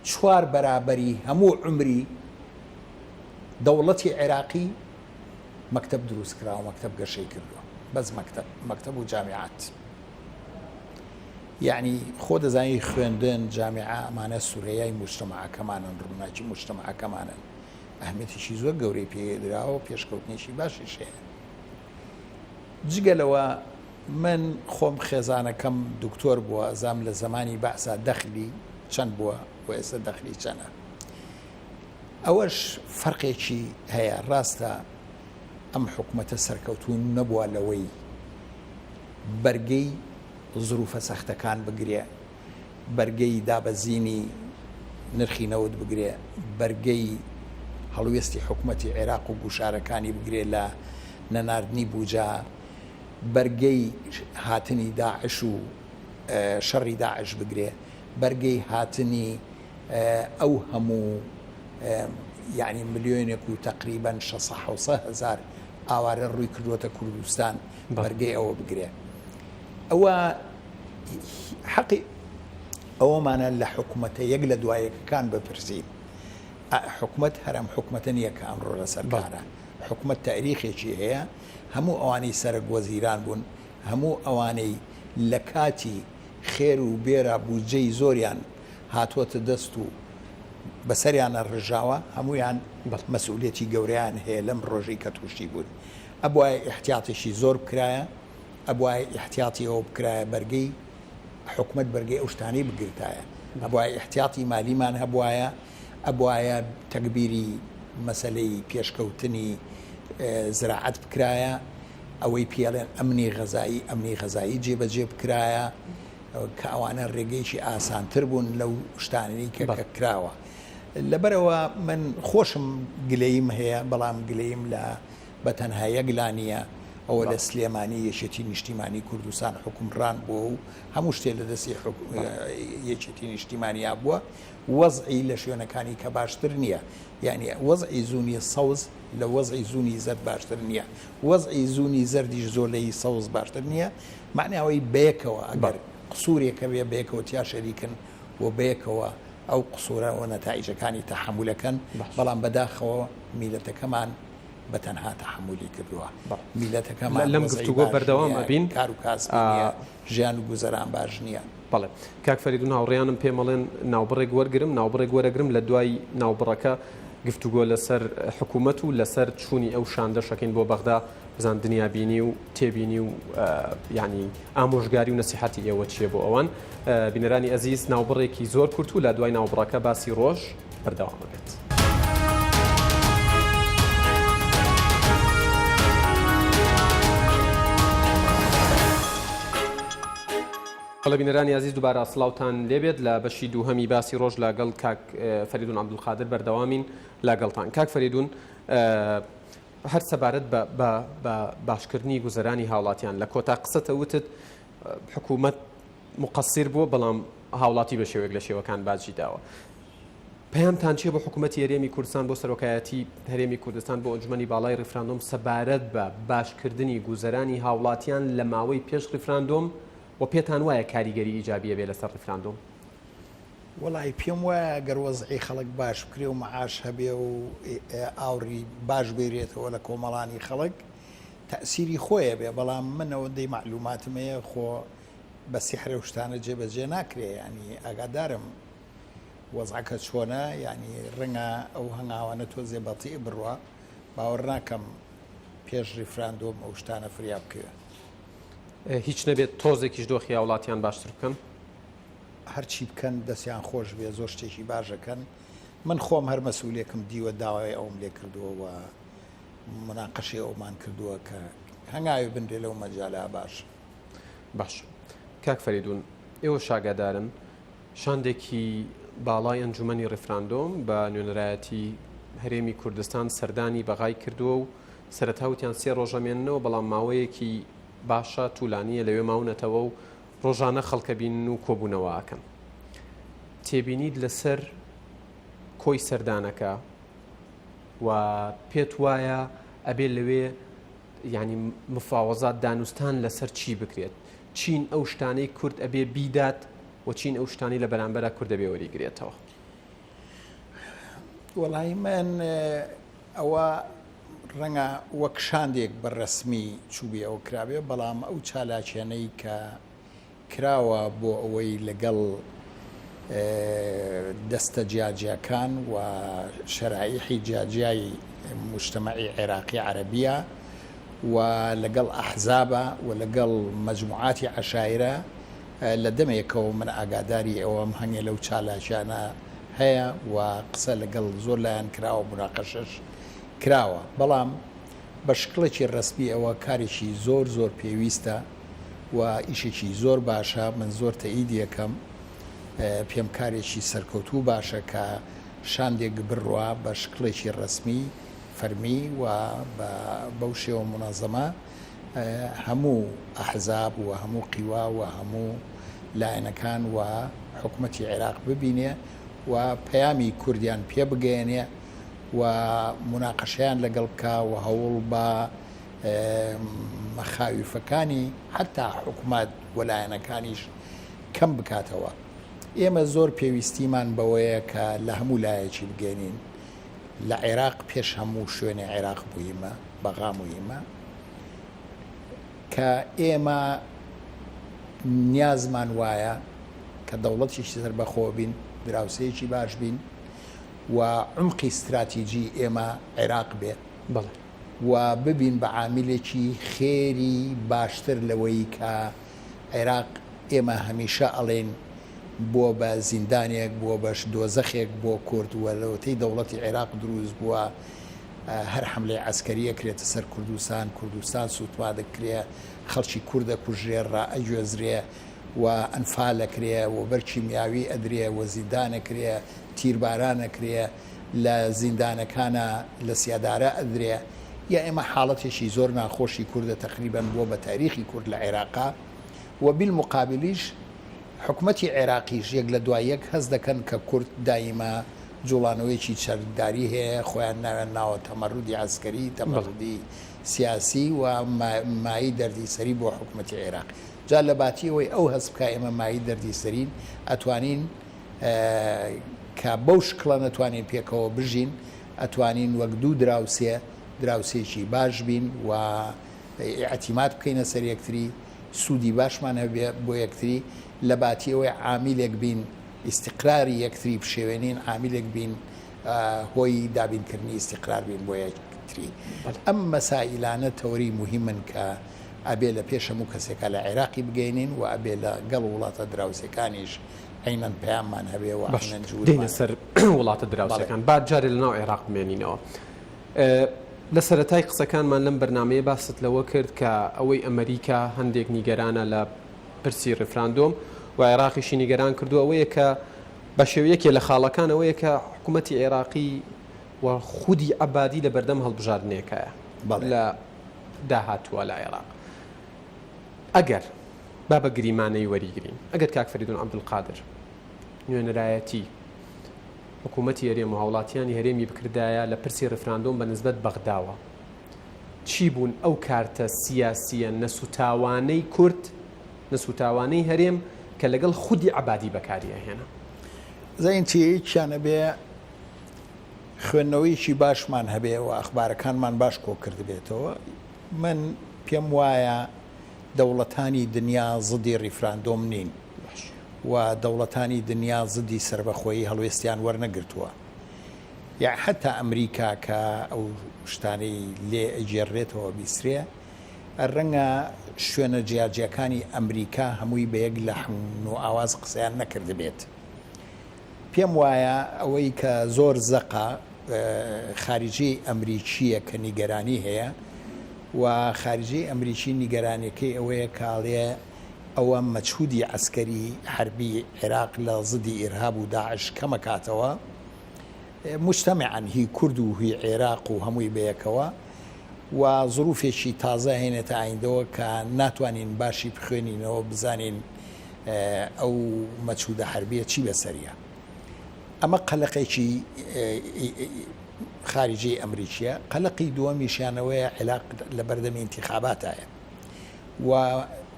چوار بەرابەری هەموو عومری دەوڵەتی عێراقی مەکتەب دروست کراوە مەکتەب گەشەی کردووە بەس مەکتەب مەکتەب و جامیعات یعنی خۆ دەزانی خوێندن جامیعە ئەمانە سورەیای مجتەمەعەکەمانن ڕووناکی مجتەمەعەکەمانن ئەهمیەتێکی زۆر گەورەی پێدراوە پێشکەوتنێکی باشیش هەیە جگە لەوە من خۆم خێزانەکەم دکتۆر بووە ئەزام لە زەمانی بەعسا دەخلی چەند بووە و ئێستا دەخلی چەنە. ئەوەش فەرقێکی هەیە ڕاستە ئەم حکومەتە سەرکەوتوو نەبووە لەوەی بەرگەی زروفە سەختەکان بگرێ، بەرگەی دابەزینی نرخی نەوت بگرێ، بەرگەی هەڵوێستی حکومەتی عێراق و گوشارەکانی بگرێ لە نەناردنی بوجە، بەرگەی هاتنی داعش و شەڕی داعش بگرێ، بەرگەی هاتنی ئەو هەموو یانی ملیۆنێک و تەقریبەن شەسە حەوسە هەزار ئاوارە ڕووی کردووەتە کوردستان بەرگەی ئەوە بگرێ. ئەوە حەقی ئەوەمانە لە حکومەتە یەک لە دوا یەکەکان بپرسین. حکومەت هەر ئەم حکومەتە نییە کە ئەمڕۆ لەسەر کارە. حکومەت تاریخێکی هەیە، هەموو ئەوانەی سەرەک وەزیران بوون، هەموو ئەوانەی لە کاتی خێر و بێرا بودجەی زۆریان هاتووەتە دەست و بەسەریانا ڕژاوە، هەموویان مەسئولیەتی گەورەیان هەیە لەم ڕۆژەی کە تووشی بوون. ئەبوایە ئیحتیاتێکی زۆر بکرایە، ئەبوایە ئیحتیاتی ئەوە بکرایە بەرگەی حکومەت بەرگەی ئەو شتانەی بگرتایە، ئەبوایە ئیحتیاتی مالیمان هەبوایە، ئەبوایە تەگبیری مەسەلەی پێشکەوتنی زراعەت بکرایە، ئەوەی پێڵێن ئەمنی غەزایی، ئەمنی غەزایی جێبەجێ بکرایە، کە ئەوانە ڕێگەیەکی ئاسانتر بوون لەو شتانەی کە کە کراوە. لەبەرئەوە من خۆشم گلەییم هەیە، بەڵام گلەییم لە بە تەنها یەک لا نییە، ئەوە لە سلێمانی یەکێتی نیشتیمانی کوردستان حوکمڕان بووە و هەموو شتێ لە دەستی یەکێتی نیشتیمانیا بووە، وەزعی لە شوێنەکانی کە باشتر نییە، یانی وەزعی زونی سەوز لە وەزعی زونی زەرد باشتر نییە، وەزعی زونی زەردیش زۆر لە هی سەوز باشتر نییە، مەعنای ئەوەی بەیەکەوە ئەگەر قسوورێک هەبێ بەیەکەوە تیا شەریکن و بەیەکەوە ئەو قسوورە و نەتائیجەکانی تەحەمولەکەن، بەڵام بەداخەوە میلەتەکەمان بە تەنها تەحەمولی کردووە. میلەتەکەمان لەم وەزعی گفتوگۆ باش بەردەوام نییە، ئەبین. کار و کاسبی نییە، ژیان و گوزەران باش نییە. بەڵێ کاک فەریدون هاوڕێیانم پێم ئەڵێن ناوبڕێک وەرگرم ناوبڕێک وەرەگرم لە دوای ناوبڕەکە گفتوگۆ لەسەر حکوومەت و لەسەر چوونی ئەو شاندەش ئەکەین بۆ بەغدا بزان دنیابینی و تێبینی و یانی ئامۆژگاری و نەسیحەتی ئێوە چییە بۆ ئەوان بینەرانی ئەزیز ناوبڕێکی زۆر کورت و لە دوای ناوبڕەکە باسی ڕۆژ بەردەوام ئەبێت. بەڵێ بینەرانی ئازیز دووبارە سڵاوتان لێبێت لە بەشی دووهەمی باسی ڕۆژ لەگەڵ کاک فەریدون عەبدولقادر بەردەوامین لەگەڵتان کاک فەریدون هەر سەبارەت بە بە بە باشکردنی گوزەرانی هاوڵاتیان لە کۆتا قسەتە وتت حکوومەت مقصر بووە بەڵام هاوڵاتی بە شێوەیەک لە شێوەکان باجی داوە پەیامتان چیە بۆ حکوومەتی هەرێمی کوردستان بۆ سەرۆکایەتی هەرێمی کوردستان بۆ ئەنجومەنی باڵای ڕیفراندۆم سەبارەت بە باشکردنی گوزەرانی هاوڵاتیان لە ماوەی پێش ڕیفراندۆم و پێتان وایە کاریگەری ئیجابی ئەبێ لەسەر ڕیفراندۆم؟ وەڵاهی پێم وایە گەر وەزعی خەڵک باش بکرێ و مەعاش هەبێ و ئاوڕی باش بێرێتەوە لە کۆمەڵانی خەڵک تەئسیری خۆی ئەبێ بەڵام من ئەوەندەی مەعلوماتم هەیە خۆ بە سیحر ئەو شتانە جێبەجێ ناکرێ یانی ئاگادارم وەزعەکە چۆنە یانی ڕەنگە ئەو هەنگاوانە تۆزێ بەتیء بڕوا باوەڕ ناکەم پێش ڕیفراندۆم ئەو شتانە فریا بکەوێ. هیچ نەبێت تۆزێکیش دۆخی هاوڵاتیان باشتر بکەن؟ هەرچی بکەن دەستیان خۆش بێ زۆر شتێکی باش ئەکەن من خۆم هەر مەسئولێکم دیوە داوای ئەوم لێ کردووە و مناقەشەی ئەومان کردووە کە هەنگاوێ بنرێ لەو مەجالە باش. باش کاک فەریدون ئێوەش ئاگادارن شاندێکی باڵای ئەنجومەنی ڕیفراندۆم بە نوێنەرایەتی هەرێمی کوردستان سەردانی بەغای کردووە و سەرەتا وتیان سێ ڕۆژ ئەمێننەوە بەڵام ماوەیەکی باشە تولانیە لەوێ ماونەتەوە و ڕۆژانە خەڵکە بینن و کۆبوونەوە ئەکەن تێبینیت لەسەر کۆی سەردانەکە و پێت وایە ئەبێ لەوێ یعنی مفاوەزات دانوستان لەسەر چی بکرێت چین ئەو شتانەی کورد ئەبێ بیدات و چین ئەو شتانەی لە بەرامبەرا کورد ئەبێ وەریگرێتەوە؟ وەڵی من ئەوە ڕەنگە وەک شاندێک بە ڕەسمی چووبێ ئەوە کرابێ بەڵام ئەو چالاکیانەی کە کراوە بۆ ئەوەی لەگەڵ دەستە جیاجیاکان و شەرایحی جیاجیای موجتەمەعی عێراقی عەرەبیە و لەگەڵ ئەحزابە و لەگەڵ مەجموعاتی عەشایرە لە دەمێکەوە من ئاگاداری ئەوەم هەنگێ لەو چالاکیانە. هەیە و قسە لەگەڵ زۆر لایەن کراوە موناقەشەش کراوە بەڵام بە شکڵێکی ڕەسمی ئەوە کارێکی زۆر زۆر پێویستە و ئیشێکی زۆر باشە من زۆر تەئیدی ئەکەم پێم کارێکی سەرکەوتوو باشە کە شاندێک بڕوا بە شکڵێکی ڕەسمی فەرمی و بەو شێوە مونەزەمە هەموو ئەحزاب و هەموو قیوا و هەموو لایەنەکان و حکومەتی عێراق ببینێ و پەیامی کوردیان پێ بگەیەنێ و موناقەشەیان لەگەڵ بکا و هەوڵ بە مەخاویفەکانی حەتا حکومەت و لایەنەکانیش کەم بکاتەوە. ئێمە زۆر پێویستیمان بەوەیە کە لە هەموو لایەکی بگەینین. لە عێراق پێش هەموو شوێنێ عێراق موهیمە، بەغا موهیمە، کە ئێمە نیازمان وایە کە دەوڵەتێکی سەربەخۆ بین، دراوسێیەکی باش بین و عومقی ستراتیجی ئێمە عێراق بێ و ببین بە عامیلێکی خێری باشتر لەوەی کە عێراق ئێمە هەمیشە ئەڵێین بووە بە زیندانێک، بووە بە دۆزەخێک بۆ کورد و لەوەتەی دەوڵەتی عێراق دروست بووە هەر حەملەی عەسکەری ئەکرێتە سەر کوردستان، کوردستان سووتما دەکرێ، خەڵکی کورد ئەکوژرێ، ڕائەگوێزرێ و ئەنفال ئەکرێ و بەر کیمیاوی ئەدرێ و زیندان ئەکرێ، تیرباران ئەکرێ، لە زیندانەکانا لە سیادارە ئەدرێ. یا ئێمە حاڵەتێکی زۆر ناخۆشی کوردە تەقریبەن بووە بە تاریخی کورد لە عێراقا و بیلموقابلیش حکومەتی عێراقیش یەک لە دوای یەک هەست دەکەن کە کورد دایمە جوڵانەوەیەکی چەکداری هەیە، خۆیان ناویان ناوە تەمەرودی عەسکەری، تەمەرودی سیاسی و مایەی دەردیسەری بۆ حکومەتی عێراق. جا لە باتی ئەوەی ئەو هەست بکا ئێمە مایەی دەردیسەرین، ئەتوانین کە بەو شکڵە نەتوانین پێکەوە بژین، ئەتوانین وەک دوو دراوسێ، دراوسێکی باش بین و ئیعتیماد بکەینە سەر یەکتری، سوودی باشمان هەبێ بۆ یەکتری، لە باتی ئەوەی عامیلێک بین ئیستیقراری یەکتری بشێوێنین، عامیلێک بین هۆی دابینکردنی ئیستیقرار بین بۆ یەکتری. ئەم مەسائیلانە تەوەری موهیمن کە ئەبێ لە پێش هەموو کەسێکا لە عێراقی بگەینین و ئەبێ لە گەڵ وڵاتە دراوسێکانیش عەینەن پەیاممان هەبێ و باش عەینەن دێینە جوودمان سەر هەبێ. وڵاتە بەڵێ. دراوسێکان با جارێ لە ناو عێراق بمێنینەوە. لە سەرەتای قسەکانمان لەم بەرنامەیە باست لەوە کرد کە ئەوەی ئەمریکا هەندێک نیگەرانە لە پرسی ڕیفراندۆم و عێراقیشی نیگەران کردووە ئەوەیە کە بە شێوە یەکێ لە خاڵەکان ئەوەیە کە حکوومەتی عێراقی و خودی عەبادی لە بەردەم هەڵبژاردنێکایە لە داهاتووە لە عێراق ئەگەر با بە گریمانەی وەریگرین ئەگەر کاک فەریدون عەبدولقادر نوێنەرایەتی حکوومەتی هەرێم و هاوڵاتیانی هەرێمی بکردایە لە پرسی ڕیفراندۆم بە نسبەت بەغداوە چی بوون ئەو کارتە سیاسییە نەسوتاوانەی کورد، نەسوتاوانەی هەرێم کە لەگەڵ خودی عەبادی بەکاری ئەهێنا؟ زین چی یەکیان ئەبێ خوێندنەوەیەکی باشمان هەبێ و ئەخبارەکانمان باش کۆ کردبێتەوە. من پێم وایە دەوڵەتانی دنیا زدی ڕیفراندۆم نین. و دەوڵەتانی دنیا زدی سەربەخۆیی هەڵوێستیان وەرنەگرتووە یەع حەتا ئەمریکا کە ئەو شتانەی لێ ئەگێڕرێتەوە بیسرێ ڕەنگە شوێنە جیاجیاکانی ئەمریکا هەمووی بە یەک لەحن و ئاواز قسەیان نەکردبێت پێم وایە ئەوەی کە زۆر زەقە خارجیەی ئەمریکییە کە نیگەرانی هەیە و خارجیەی ئەمریکی نیگەرانیەکەی ئەوەیە کە ئەڵێ ئەوە مەجهودی عەسکەری حەربی عێراق لە زدی ئیرهاب و داعش کەمەکاتەوە موجتەمعەن هی کورد و هی عێراق و هەمووی بەیەکەوە و زروفێکی تازە هێنێتە ئایندەوە کە ناتوانین باشی بخوێنینەوە بزانین ئەو مەجهودە حەربیە چی بەسەریە ئەمە قەلەقێکی خارجی ئەمریکیە قەلەقی دووەمیشیانەوەیە عێراق لە بەردەمی ئینتیخاباتایە و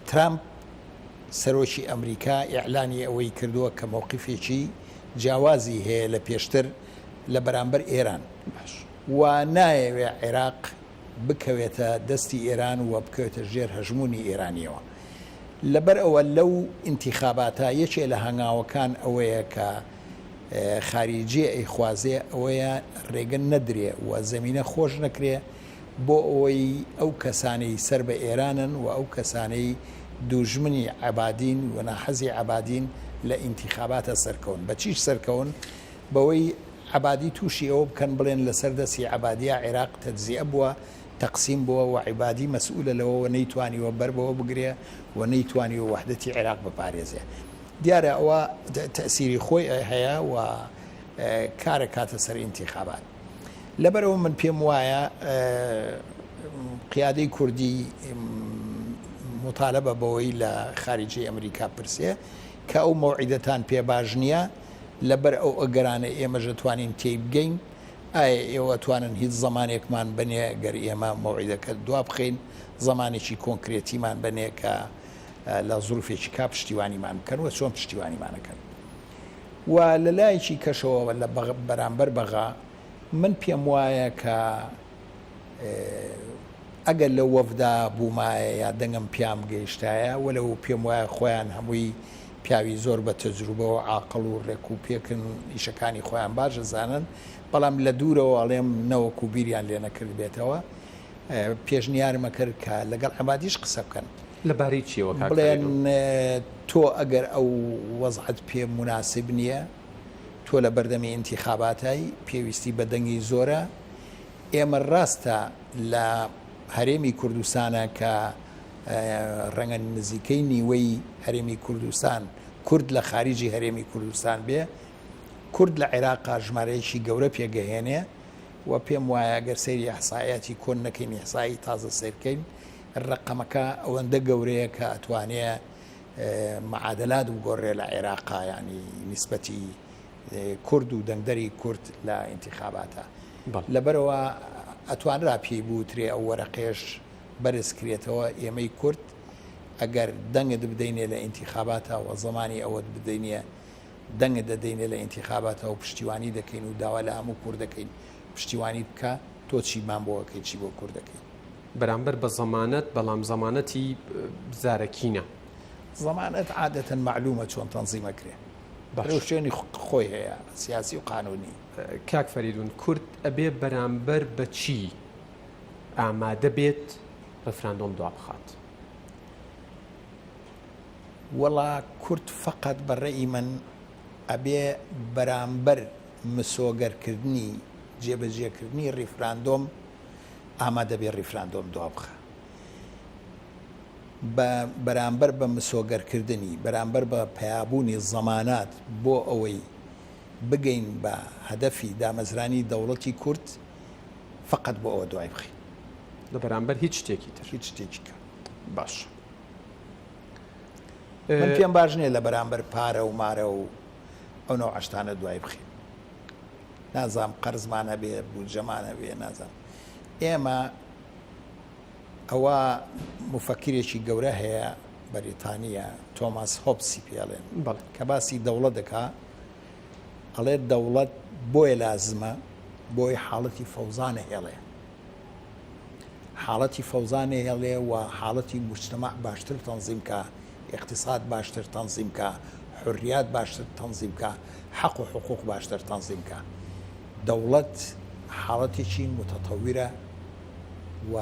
ترامپ سەرۆکی ئەمریکا ئیعلانی ئەوەی کردووە کە مەوقیفێکی جیاوازی هەیە لە پێشتر لە بەرامبەر ئێران و نایەوێ عێراق بکەوێتە دەستی ئێران و بکەوێتە ژێر هەژموونی ئێرانیەوە. لەبەر ئەوە لەو ئینتیخاباتە یەکێ لە هەنگاوەکان ئەوەیە کە خاریجیە ئەیخوازێ ئەوەیە رێگە نەدرێ و زەمینە خۆش نەکرێ بۆ ئەوەی ئەو کەسانەی سەر بە ئێرانن و ئەو کەسانەی دووژمنی عەبادین و ناحەزی عەبادین لە ئینتیخاباتە سەرکەون. بە چیش سەرکەون؟ بەوەی عەبادی تووشی ئەوە بکەن بڵێن لەسەر دەستی عەبادیا عێراق تەجزیئە بووە، تەقسیم بووە و عەبادی مەسئولە لەوە و نەیتوانیوە بەر بەوە بگرێ و نەیتوانیوە وەحدەتی عێراق بپارێزێ. دیارە ئەوە تەئسیری خۆی هەیە و کار ئەکاتە سەر ئینتیخابات. لەبەرئەوە من پێم وایە قیادەی کوردی موتالەبە بەوەی لە خارجی ئەمریکا پرسێ کە ئەو مەوعیدەتان پێ باش نییە، لەبەر ئەو ئەگەرانە ئێمەش ئەتوانین تێی بگەین، ئایا ئێوە ئەتوانن هیچ زەمانێکمان بەنێ گەر ئێمە مەوعیدەکە دوا بخەین، زەمانێکی کۆنکرێتیمان بەنێ کە لە زروفێکی کا پشتیوانیمان بکەن و چۆن پشتیوانیمان ئەکەن. و لە لایەکی کەشەوە لە بەرامبەر بەغا من پێم وایە کە ئەگەر لەو وەفدا بوومایە یا دەنگم پیام گەیشتایە، وەلەو پێم وایە خۆیان هەمووی پیاوی زۆر بە تەجروبە و عاقڵ و ڕێک و پێکن، ئیشەکانی خۆیان باش ئەزانن، بەڵام لە دوورەوە ئەڵێم نەوەکو بیریان لێ نەکردبێتەوە، پێشنیارم ئەکرد کە لەگەڵ عەبادیش قسە بکەن. لە بارەی چییەوە کاک بڵێن فەرەیدوون؟ تۆ ئەگەر ئەو وەزعەت پێ موناسب نییە، تۆ لە بەردەمی ئینتیخاباتای، پێویستی بە دەنگی زۆرە، ئێمە ڕاستە لە هەرێمی کوردستانە کە ڕەنگە نزیکەی نیوەی هەرێمی کوردستان کورد لە خاریجی هەرێمی کوردستان بێ، کورد لە عێراقا ژمارەیەکی گەورە پێگەهێنێ و پێم وایە گەر سەیری ئیحسائیاتی کۆن نەکەین ئیحسائی تازە سەیر بکەین ڕەقەمەکە ئەوەندە گەورەیە کە ئەتوانێ معادلات بگۆڕێ لە عێراقا یانی نیسبەتی کورد و دەنگدەری کورد لە ئینتیخاباتە لەبەرەوە ئەتوانرا پێی بوترێ ئەو وەرەقێش بەرز کرێتەوە ئێمەی کورد ئەگەر دەنگت بدەینێ لە ئینتیخاباتە وە زمانی ئەوەت بدەینێ دەنگت دەدەینێ لە ئینتیخاباتە و پشتیوانی دەکەین و داوا لە هەموو کورد دەکەین پشتیوانی بکە تۆ چیمان بۆ ئەکەی چی بۆ کورد دەکەی. بەرامبەر بە زەمانەت بەڵام زەمانەتی زارەکی نا. زەمانەت عادەتەن مەعلومە چۆن تەنزیم ئەکرێ. ڕێوشوێنی خۆی هەیە سیاسی و قانونی. کاک فەریدون کورد ئەبێ بەرامبەر بە چی ئامادە بێت ڕیفراندۆم دوابخات؟ وەڵا کورد فەقەت بە ڕەئی من ئەبێ بەرامبەر مسۆگەرکردنی جێبەجێکردنی ڕیفراندۆم ئامادە بێ ڕیفراندۆم دوابخا. بە بەرامبەر بە مسۆگەرکردنی، بەرامبەر بە پەیابوونی زەمانات بۆ ئەوەی بگەین بە هەدەفی دامەزرانی دەوڵەتی کورد، فەقەت بۆ ئەوە دوای بخەین. لە بەرامبەر هیچ شتێکی تر. هیچ شتێکی کە. باشە. من پێم باش نییە لە بەرامبەر پارە و مارە و ئەو نەوعە شتانە دوای بخەین. نازانم قەرزمان هەبێ، بودجەمان هەبێ، نازانم. ئێمە ئەوە موفەکیرێکی گەورە هەیە بەریتانییە تۆماس هۆبسی پێ ئەڵێن کە باسی دەوڵەت دەکا ئەڵێ دەوڵەت بۆیە لازمە بۆی حاڵەتی فەوزا نەهێڵێ حاڵەتی فەوزا نەهێڵێ و حاڵەتی مجتمع باشتر تەنزیم کا اقتصاد باشتر تەنزیم کا حریات باشتر تەنزیم کا حەق و حقوق باشتر تەنزیم کا دەوڵەت حاڵەتێکی متەتەویرە و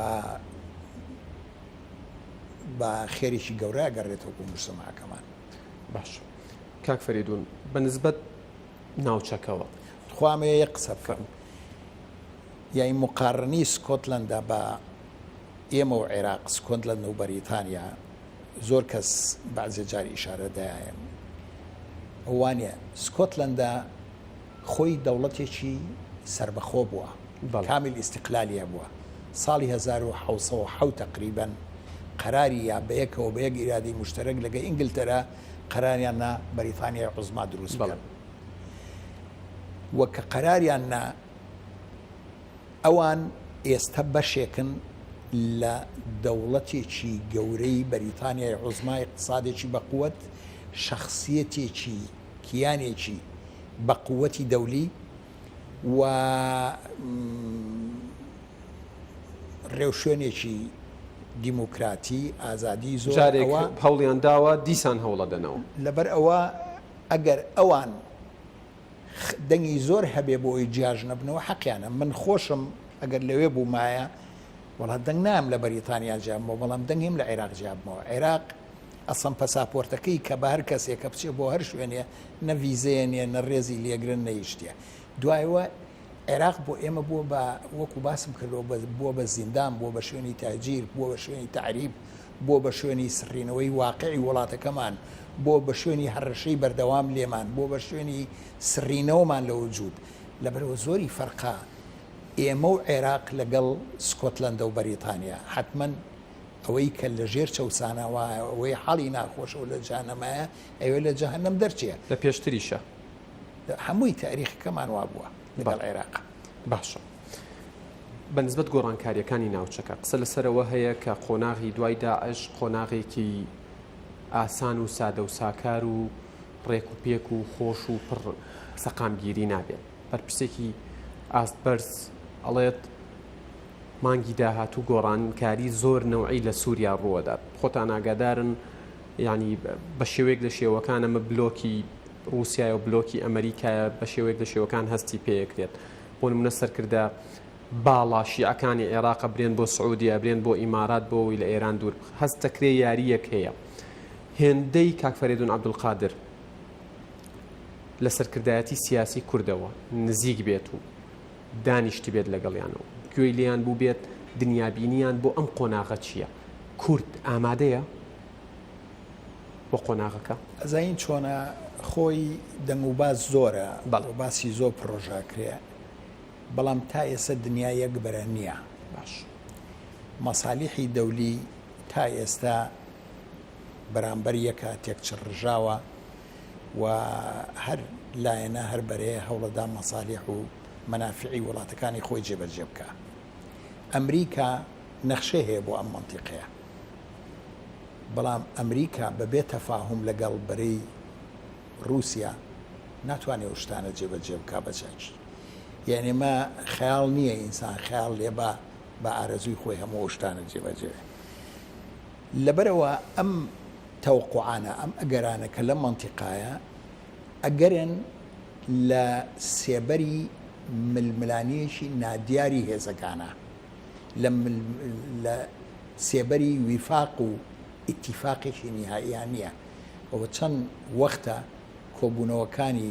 بە خێرێکی گەورە ئەگەڕێتەوە بۆ موجتەمەعەکەمان. باش کاک فەریدون بە نسبەت ناوچەکەوە. تخوا ئەمەوێ یەک قسە بکەم. یانی موقارنەی سکۆتلەندا بە ئێمە و عێراق، سکۆتلەند و بەریتانیا زۆر کەس بەعزێ جار ئیشارە دایەن. وانە سکۆتلەندا خۆی دەوڵەتێکی سەربەخۆ بووە، کامیل ئیستیقلالی هەبووە، ساڵی 1707 تەقریبەن قەراری یا بەیەکەوە بە یەک ئیرادەی موشتەرەک لەگە ئینگلتەرا قەراریان نا بەریتانیای عوزما دروست بکەن و کە قەراریان نا ئەوان ئێستا بەشێکن لە دەوڵەتێکی گەورەی بەریتانیای عوزما ئیقتسادێکی بەقوەت شەخسیەتێکی کیانێکی بە قوتی دەولی و ڕێوشوێنێکی دیموکراتی ئازادی زۆر جارێک هەوڵیان داوە دیسان هەوڵەدەنەوە. لەبەر ئەوە ئەگەر ئەوان دەنگی زۆر هەبێ بۆ ئەوی جیاش نەبنەوە حەقیانە من خۆشم ئەگەر لەوێ بوومایە وەڵا دەنگ نام لە بەریتانیا جیابمەوە بەڵام دەنگیم لە عێراق جیابمەوە عێراق. ئەسڵەن پەساپۆرتەکەی کە بە هەر کەسێکە بچێ بۆ هەر شوێنێ نە ڤیزەیە نیە نە ڕێزی لێگرن نە هیچ شتێ. دوایەوە عێراق بۆ ئێمە بووە بە وەکو باسم کردەوە بووە بە زیندان، بووە بە شوێنی تەهجیر، بووە بە شوێنی تەعریب، بووە بە شوێنی سڕینەوەی واقعی وڵاتەکەمان، بووە بە شوێنی هەڕەشەی بەردەوام لێمان، بووە بە شوێنی سڕینەوەمان لە وجود. لەبەرئەوە زۆری فەرقە ئێمە و عێراق لەگەڵ سکۆتلەندە و بەریتانیا. حەتمەن ئەوەی کە لە ژێر چەوسانەوەیە، ئەوەی حاڵی ناخۆشە و لە جەهەنەمایە، ئەیەوێ لە جەهەنەم دەرچێ. لە پێشتریشە. هەمووی تاریخەکەمان وابووە لەگەڵ عێراق. باشە بە نسبەت گۆڕانکاریەکانی ناوچەکە قسە لەسەرەوە هەیە کە قۆناغی دوای داعش قۆناغێکی ئاسان و سادە و ساکار و ڕێک و پێک و خۆش و پڕ سەقامگیری نابێت بەرپرسێکی ئاست بەرز ئەڵێت مانگی داهاتوو گۆڕانکاری زۆر نەوعی لە سووریا ڕووەدات خۆتان ئاگادارن یعنی بە شێوەیەک لە شێوەکان ئەمە بلۆکی ڕووسیایە و بلۆکی ئەمەریکایە بە شێوەیەک لە شێوەکان هەستی پێکرێت بۆ نمونە سەرکردە باڵا شیعەکانی عێراق ئەبرێن بۆ سعودیە ئەبرێن بۆ ئیمارات بۆ ئەوەی لە ئێران دوور هەست دەکرێ یارییەک هەیە هێندەی کاک فەرێدون عەبدولقادر لە سەرکردایەتی سیاسی کوردەوە نزیک بێت و دانیشتبێت لەگەڵیان و گوێی لێیان بووبێت دنیابینیان بۆ ئەم قۆناغە چییە؟ کورد ئامادەیە؟ بۆ قۆناغەکە؟ ئەزانی چۆنە خۆی دەنگ و باس زۆرە و باسی زۆر پڕۆژە ئەکرێ بەڵام تا ئێستا دنیا یەک بەرە نییە باش مەسالیحی دەولی تا ئێستا بەرامبەر یەکە تێکچڕژاوە و هەر لایەنە هەر بەرەیە هەوڵەدا مەسالیح و مەنافعی وڵاتەکانی خۆی جێبەجێ بکە ئەمریکا نەخشەی هەیە بۆ ئەم مەنتیقەیە بەڵام ئەمریکا بەبێ تەفاهوم لەگەڵ بەرەی ڕووسیا ناتوانێ ئەو شتانە جێبەجێ بکا بە چاکی. یانی ئەمە خەیاڵ نییە ئینسان خەیاڵ لێ با بە ئارەزووی خۆی هەموو ئەو شتانە جێبەجێ. لەبەرئەوە ئەم تەوەقوعانە، ئەم ئەگەرانە کە لەم مەنتیقایە ئەگەرن لە سێبەری ململانێیەکی نادیاری هێزەکانە. لە لە سێبەری ویفاق و ئیتیفاقێکی نیهائییا نییە. ئەوە چەند وەختە کۆبوونەوەکانی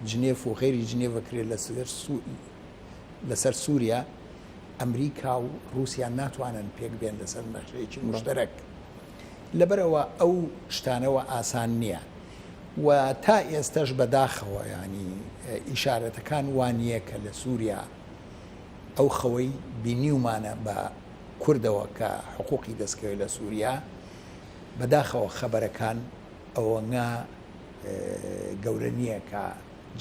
جنێف و غەیری جنێف ئەکرێت لەسەر سووریا، ئەمریکا و ڕووسیا ناتوانن پێک بێن لەسەر نەخشەیەکی موشتەرەک. لەبەرئەوە ئەو شتانەوە ئاسان نییە و تا ئێستەش بەداخەوە یانی ئیشارەتەکان وا نییە کە لە سووریا ئەو خەوەی بینیومانە بە کوردەوە کە حقوقی دەستکەوێت لە سووریا، بەداخەوە خەبەرەکان ئەوەنە گەورە نییە کە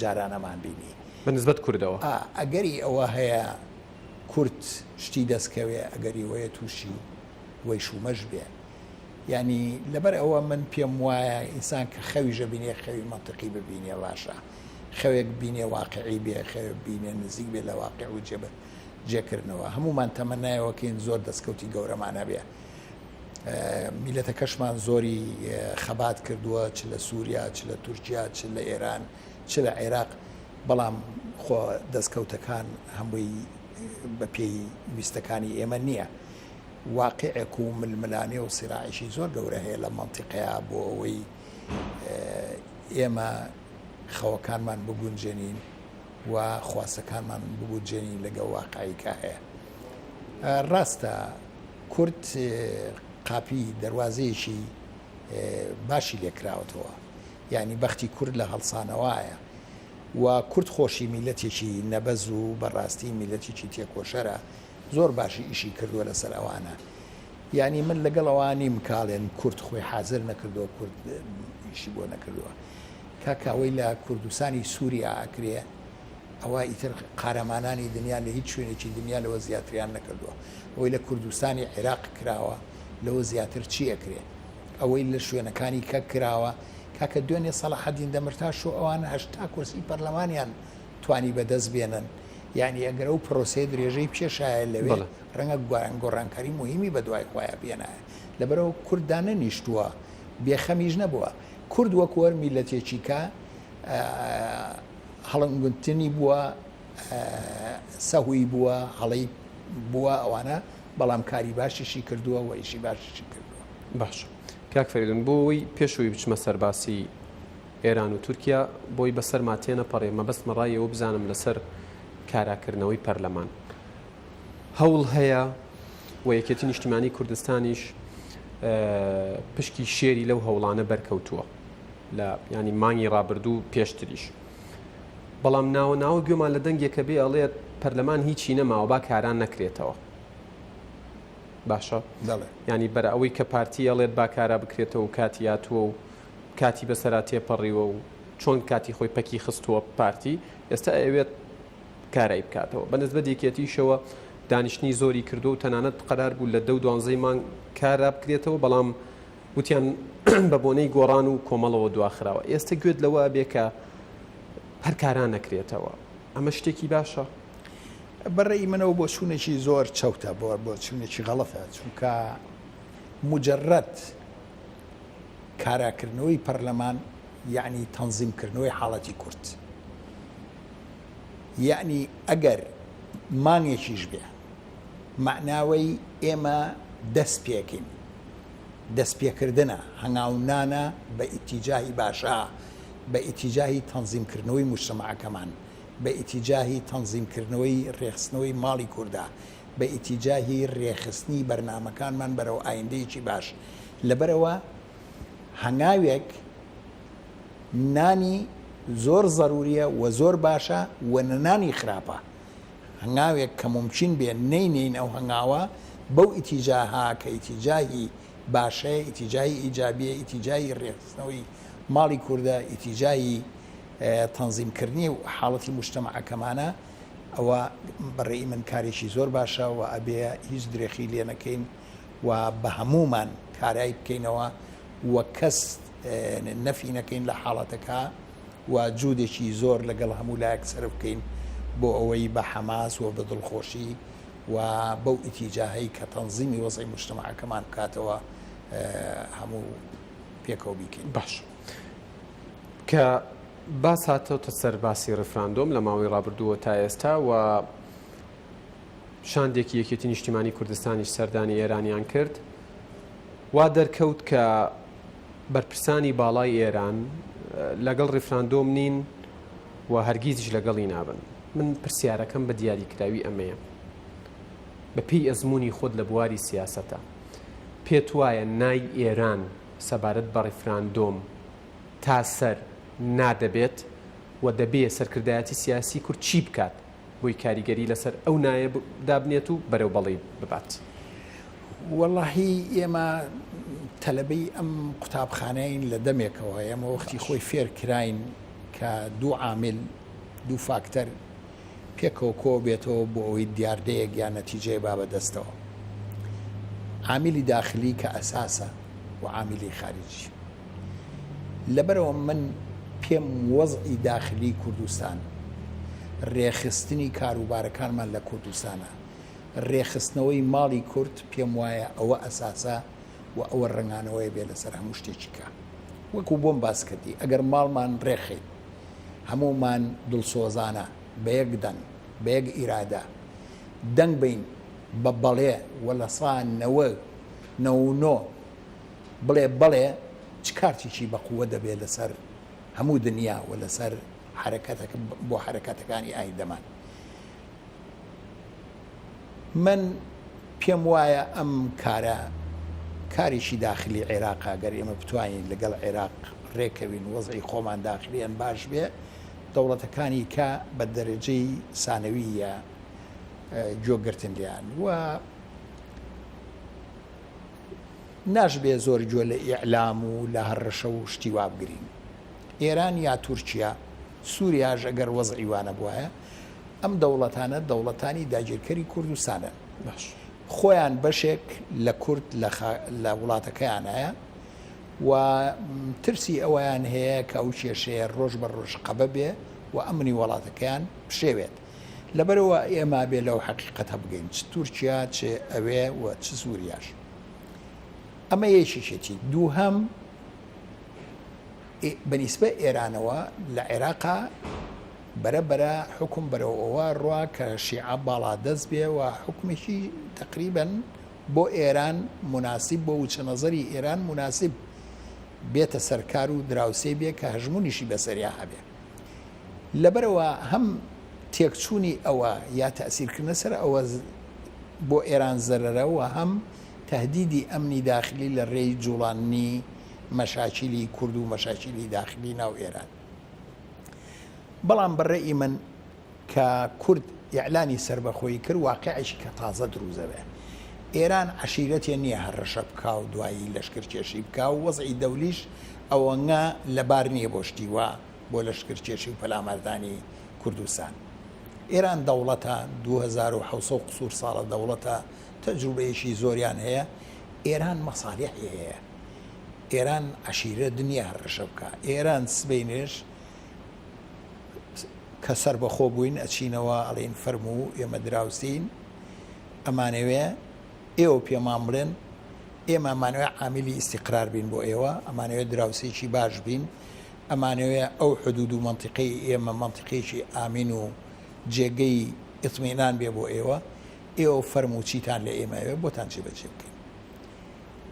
جارانەمان بینی. بە نسبەت کوردەوە؟ ئا، ئەگەری ئەوە هەیە کورد شتی دەستکەوێ، ئەگەری ئەوەیە تووشی وەیشومەش بێ. یانی لەبەر ئەوە من پێم وایە ئینسان کە خەویش ئەبینێ خەوی مەنتقی ببینێ باشە. خەوێک بینێ واقعی بێ، خەوێک بینێ نزیک بێ لە واقع و جێ جێکردنەوە. هەموومان تەمەنای ئەوە کەین زۆر دەستکەوتی گەورەمان هەبێ. میلەتەکەشمان زۆری خەبات کردووە چ لە سووریا، چ لە تورکیا، چ لە ئێران، چ لە عێراق، بەڵام خۆ دەستکەوتەکان هەمووی بە پێی ویستەکانی ئێمە نییە. واقعێک و ململانێ و سیراعێکی زۆر گەورە هەیە لە مەنتیقەیا بۆ ئەوەی ئێمە خەوەکانمان بگونجێنین و خواستەکانمان بگونجێنین لەگەڵ واقعی کە هەیە. ڕاستە کورد قاپی دەروازەیەکی باشی لێکراوەتەوە یعنی بەختی کورد لە هەڵسانەوەیە و کورد خۆشی میلەتێکی نەبەز و بەڕاستی میلەتێکی تێکۆشەرە زۆر باشی ئیشی کردووە لەسەر ئەوانە یانی من لەگەڵ ئەوان نیم کاڵێن کورد خۆی حازر نەکردووە کورد ئیشی بۆ نەکردووە کاکە ئەوەی لە کوردستانی سووریا ئەکرێ ئەوە ئیتر قارەمانانی دنیا لە هیچ شوێنێکی دنیا لەوە زیاتریان نەکردووە ئەوەی لە کوردستانی عێراق کراوە لەوە زیاتر چی ئەکرێ ئەوەی لە شوێنەکانی کە کراوە کاکە دوێنێ سەڵاحەدین دەمرتاش و ئەوان 80 کورسی پەرلەمانیان توانی بەدەست بێنن یانی ئەگەر ئەو پرۆسەیە درێژەی بکێشایە لەوێ ڕەنگە گۆڕانکاری موهیمی بەدوای خۆیا بێنایە. لەبەرئەوە کورد دانەنیشتووە، بێخەمیش نەبووە. کورد وەکو هەر میللەتێکی کە هەڵنگوتنی بووە، سەهوی بووە، هەڵەی بووە ئەوانە، بەڵام کاری باشیشی کردووە و ئیشی باشیشی کردووە. باشە. کاک فەریدون بۆ ئەوەی پێش ئەوەی بچمە سەر باسی ئێران و تورکیا بۆی بەسەرما تێنەپەڕێ مەبەستمە ڕای ئێوە بزانم لەسەر کاراکردنەوەی پەرلەمان هەوڵ هەیە و یەکێتی نیشتیمانی کوردستانیش پشکی شێری لەو هەوڵانە بەرکەوتووە لە ینی مانگی ڕابردوو پێشتریش بەڵام ناوە ناوە گوێمان لە دەنگێکە بێ ئەڵێت پەرلەمان هیچی نەماوە با کاران نەکرێتەوە باشە ینی بەرە ئەوەی کە پارتی ئەڵێت با کارا بکرێتەوە و کاتی هاتووە و کاتی بەسەرا تێپەڕیوە و چۆن کاتی خۆی پەکی خستووە پارتی ئێستا ئەوێت کارای بکاتەوە بە نسبەت یەکێتیشەوە دانیشتنی زۆری کردووە و تەنانەت قەرار بوو لە دە و دوانزەی مانگ کارا بکرێتەوە بەڵام وتیان بە بۆنەی گۆڕان و کۆمەڵەوە دواخراوە ئێستا گوێت لەوە ئەبێ کە هەر کارا نەکرێتەوە ئەمە شتێکی باشە؟ بە رەئی من ئەو بۆچوونێکی زۆر چەوتە، بۆچوونێکی غەڵەتە، چونکە موجەرەد کاراکردنەوەی پەرلەمان یەعنی تەنزیمکردنەوەی حاڵەتی کورد. یەعنی ئەگەر مانگێکیش بێ مەعناوەی ئێمە دەست پێکەین، دەستپێکردنە، هەنگاونانە بە ئیتیجاهی باشا، بە ئیتیجاهی تەنزیمکردنەوەی موجتەمەعەکەمان، بە ئیتیجاهی تەنزیمکردنەوەی رێخستنەوەی ماڵی کوردا، بە ئیتیجاهی رێخستنی بەرنامەکانمان بەرەو ئایندەیەکی باش. لەبەرئەوە هەنگاوێک نانی زۆر زەروریە و زۆر باشە و نەنانی خراپە. هەنگاوێک کە مومکین بێ نەینێین ئەو هەنگاوە بەو ئیتیجاهە کە ئیتیجاهی باشەیە، ئیتیجاهی ئیجابیە، ئیتیجاهی رێخستنەوەی ماڵی کوردە، ئیتیجاهی تەنزیم کردنی حاڵەتی موجتەمەعەکەمانە ئەوە بە رەئی من کارێکی زۆر باشە و ئەبێ هیچ درێخی لێ نەکەین و بە هەموومان کارای بکەینەوە و کەس نەفی نەکەین لە حاڵەتەکە و جودێکی زۆر لەگەڵ هەموو لایەک سەرف بکەین بۆ ئەوەی بە حەماس و بە دڵخۆشی و بەو ئیتیجاهەی کە تەنزیمی وەزعی موجتەمەعەکەمان بکاتەوە هەموو پێکەوە بیکەین. باش. کە باس هاتۆتە سەر باسی ڕیفراندۆم لە ماوەی ڕابردووە تا ئێستا و شاندێکی یەکێتی نیشتیمانی کوردستانیش سەردانی ئێرانیان کرد وا دەرکەوت کە بەرپرسانی باڵای ئێران لەگەڵ ڕیفراندۆم نین و هەرگیزیش لەگەڵی نابن من پرسیارەکەم بە دیاریکراوی ئەمەیە بە پێی ئەزمموی خۆت لە بواری سیاسەتە پێت وایە نای ئێران سەبارەت بە ڕیفراندۆم تا سەر نا دەبێت و دەبێ سەرکردایەتی سیاسی کورد چی بکات بۆی کاریگەری لەسەر ئەو نایە دابنێت و بەرەو بەڵێی ببات؟ وەڵاهی ئێمە تەلەبەی ئەم قوتابخانەین لە دەمێکەوە، ئێمە وەختی خۆی فێر کراین کە دوو عامل، دوو فاکتەر پێکەوە کۆ بێتەوە بۆ ئەوەی دیاردەیەک یان نەتیجەیە با بەدەستەوە. عامیلی داخلی کە ئەساسە و عامیلی خاریجی. لەبەرئەوە من پێم وەزعی داخلی کوردستان، رێخستنی کاروبارەکانمان لە کوردستانە، رێخستنەوەی ماڵی کورد پێم وایە ئەوە ئەساسە و ئەوە رەنگانەوەیە بێ لەسەر هەموو شتێکی کە. وەکو بۆم باس کردی ئەگەر ماڵمان رێکخەین، هەموومان دڵسۆزانە بە یەک دەنگ، بە یەک ئیرادە دەنگ بەین بە بەڵێ و لە سا نەوە 99 بڵێ بەڵێ چ کارتێکی بە قووە دەبێ لەسەر هەموو دنیا و لەسەر حەرەکەتەکە بۆ حەرەکەتەکانی ئایندەمان. من پێم وایە ئەم کارە کارێکی داخلی عێراقە گەر ئێمە بتوانین لەگەڵ عێراق ڕێکەوین وەزعی خۆمان داخلیان باش بێ دەوڵەتەکانی کە بە دەرەجەی سانەویە گوێگرتن لێیان و ناشبێ زۆر گوێ لە ئیعلام و لە هەڕەشە و شتی وا بگرین. ئێران یا تورکیا، سوریاش ئەگەر وەزعی وا نەبوایە، ئەم دەوڵەتانە دەوڵەتانی داگیرکەری کوردستانن. باش. خۆیان بەشێک لە کورد لە خا لە وڵاتەکەیانایە و ترسی ئەوەیان هەیە کە ئەو کێشەیە ڕۆژ بە ڕۆژ قەبە بێ و ئەمنی وەڵاتەکەیان پشێوێت. لەبەرئەوە ئێمە ئەبێ لەو حەقیقەتە بگەین چ تورکیا چ ئەوێ و چ سوریاش. ئەمە یەکێکێتی. دووهەم بە نیسبە ئێرانەوە لە عێراقا بەرە بەرە حوکم بەرەو ئەوە ڕوا کە شیعە باڵادەست بێ و حوکمێکی تەقریبەن بۆ ئێران موناسیب بۆ وچە نەزەری ئێران موناسیب بێتە سەر کار و دراوسێی بێ کە هەژموونیشی بەسەریا هەبێ. لەبەرئەوە هەم تێکچوونی ئەوە یا تەئسیرکردنە سەر ئەوە بۆ ئێران زەرەرە و هەم تەهدیدی ئەمنی داخلی لە رێی جوڵاندنی مەشاکیلی کورد و مەشاکیلی داخلی ناو ئێران. بەڵام بە رەئی من کە کورد ئیعلانی سەربەخۆیی کرد واقیعێکی کە تازە دروست ئەبێ. ئێران عەشیرەتێ نییە هەڕەشە بکا و دوایی لەشکرکێشی بکا و وەزعی دەولیش ئەوەنگە لەبار نییە بۆ شتی وا، بۆ لەشکرکێشی و پەلاماردانی کوردستان. ئێران دەوڵەتە، 2700 و قسوور ساڵە دەوڵەتە، تەجروبەیەکی زۆریان هەیە، ئێران مەسالیحی هەیە. ئێران عەشیرەت نییە هەڕەشە بکا. ئێران سبەینێش کە سەربەخۆ بووین ئەچینەوە ئەڵێین فەرموو ئێمە دراوسێین ئەمانەوێ ئێوە پێمان بڵێن ئێمە ئەمانەوێ عامیلی ئیستیقرار بین بۆ ئێوە ئەمانەوێ دراوسێکی باش بین ئەمانەوێ ئەو حدود و مەنتیقەی ئێمە مەنتیقەیەکی ئامین و جێگەی ئیتمینان بێ بۆ ئێوە ئێوە فەرموو چیتان لە ئێمە ئەوێ بۆتان جێبەجێ بکەین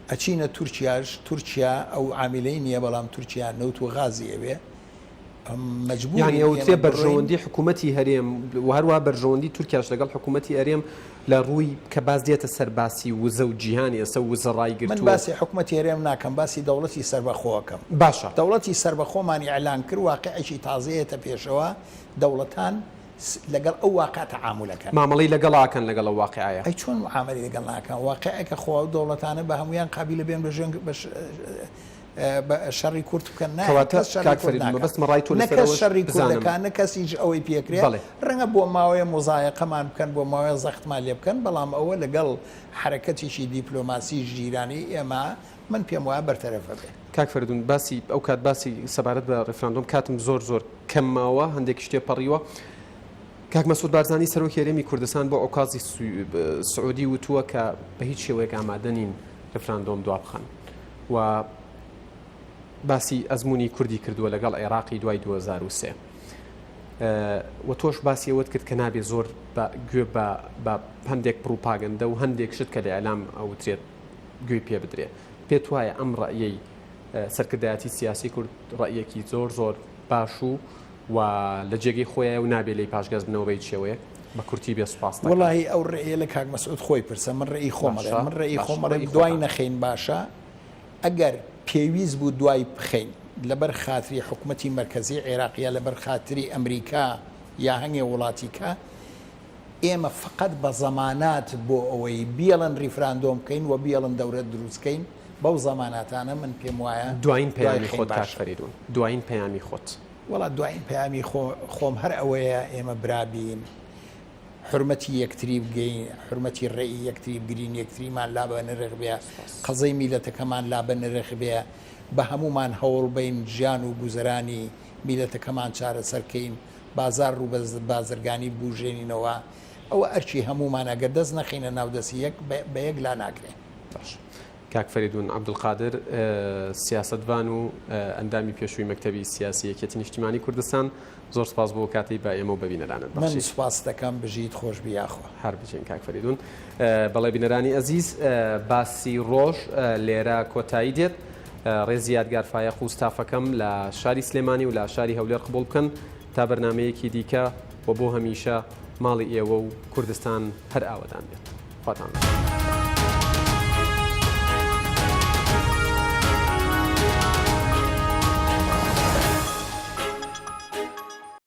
ئەچینە تورکیاش تورکیا ئەو عامیلەی نییە بەڵام تورکیا نەوت و غازی ئەوێ مەجبورین یانی ئەوترێ ئێمە بڕۆین. بەرژەوەندی حکوومەتی هەرێم و هەروەها بەرژەوەندی تورکیاش لەگەڵ حکوومەتی هەرێم لە ڕووی کە باس دێتە سەر باسی وزە و جیهان ئێستا وزە من ڕایگرتووە و. باسی حکومەتی هەرێم ناکەم باسی دەوڵەتی سەربەخۆ ئەکەم. باشە. دەوڵەتی سەربەخۆمان ئیعلان کرد واقیعێکی تازە یەتە پێشەوە دەوڵەتان لەگەڵ ئەو واقع تەعامول ئەکەن. مامەڵەی لەگەڵ ئەکەن لەگەڵ ئەو واقیعەیە. ئەی چۆن معامەلەی لەگەڵ ناکەن واقیعێکە خۆ ئەو دەوڵەتانە بە هەموویان قابیلە بێن بە ژێنگ بە شەڕی کورد بکەن نا کەواتە کەس شەڕی کاک کورد فەرید ناکا مەبەستمە ڕای تۆ نە لەسەر کەس ئەوەش شەڕی کورد بزانم. دەکا نە کەسیش ئەوەی پێکرێ بەڵێ. ڕەنگە بۆ ماوەیە موزایەقەمان بکەن بۆ ماوەیە زەختمان لێ بکەن بەڵام ئەوە لەگەڵ حەرەکەتێکی دیپلۆماسی ژیرانەی ئێمە من پێم وایە بەرتەرەف ئەبێ. کاک فەریدون باسی ئەو کات باسی سەبارەت بە ڕیفراندۆم کاتم زۆر زۆر کەم ماوە هەندێکیش تێپەڕیوە کاک مەسعود بارزانی سەرۆکی هەرێمی کوردستان بۆ عوکازی سعودی وتووە کە بە هیچ شێوەیەک ئامادە نین ڕیفراندۆم دوابخەن و باسی ئەزموونی کوردی کردووە لەگەڵ عێراقی دوای 2003 و تۆش باسی ئەوەت کرد کە نابێ زۆر بە گوێ بە بە هەندێک پڕوپاگەندە و هەندێک شت کە لە ئیعلام ئەوترێت گوێی پێ بدرێ پێت وایە ئەم ڕەئیەی سەرکردایەتی سیاسی کورد ڕەئیەکی زۆر زۆر باش و و لە جێگەی خۆیە و نابێ لێی پاشگەز بنەوە بە هیچ شێوەیەک؟ بە کورتی بێ سوپاست دەکەم. وەڵاهی ئەو ڕەئیە لە کاک مەسعود خۆی پرسە من ڕەئی خۆم ئەڵێم باشە من ڕەئی باشە خۆم ئەڵێم ڕەئی دوای خۆتان. نەخەین باشە ئەگەر پێویست بوو دوای بخەین لەبەر خاتری حکومەتی مەرکەزی عێراق یا لەبەر خاتری ئەمریکا یا هەنگێ وڵاتی کە ئێمە فەقەت بە زەمانات بۆ ئەوەی بیەڵن ڕیفراندۆم بکەین و بیەڵن دەورەت دروست کەین بەو زەماناتانە من پێم وایە دوایین دوای پەیامی خەین خۆت کاک باشە. فەریدون دوایین پەیامی خۆت. وەڵا دوایین پەیامی خۆ خۆم هەر ئەوەیە ئێمە برا بین حورمەتی یەکتری بگەین حورمەتی ڕێی یەکتری بگرین یەکتریمان لا بە نرخ بێ قەزەی میلەتەکەمان لا بە نرخ بێ بە هەموومان هەوڵ بەین ژیان و گوزەرانی میلەتەکەمان چارەسەر کەین بازاڕ و بازرگانی بوژێنینەوە ئەوە ئەرکی هەموومانە گەر دەست نەخەینە ناو دەستی یەک بە یەک لا ناکرێ. باش کاک فەریدون عەبدولقادر سیاسەتڤان و ئەندامی پێشووی مەکتەبی سیاسی یەکێتی نیشتیمانی کوردستان زۆر سپاس بۆ کاتەی بە ئێمە و بە بینەرانت من بەخشی. سوپاست دەکەم بژیت خۆشبی یاخوا. هەر بژین کاک فەریدون. بەڵێ بینەرانی ئەزیز باسی ڕۆژ لێرە کۆتایی دێت. ڕێزی یادگار فایەق و ستافەکەم لە شاری سلێمانی و لە شاری هەولێر قبوڵ بکەن تا بەرنامەیەکی دیکە و بۆ هەمیشە ماڵی ئێوە و کوردستان هەر ئاوەدان بێت. خواتان لەگەڵ.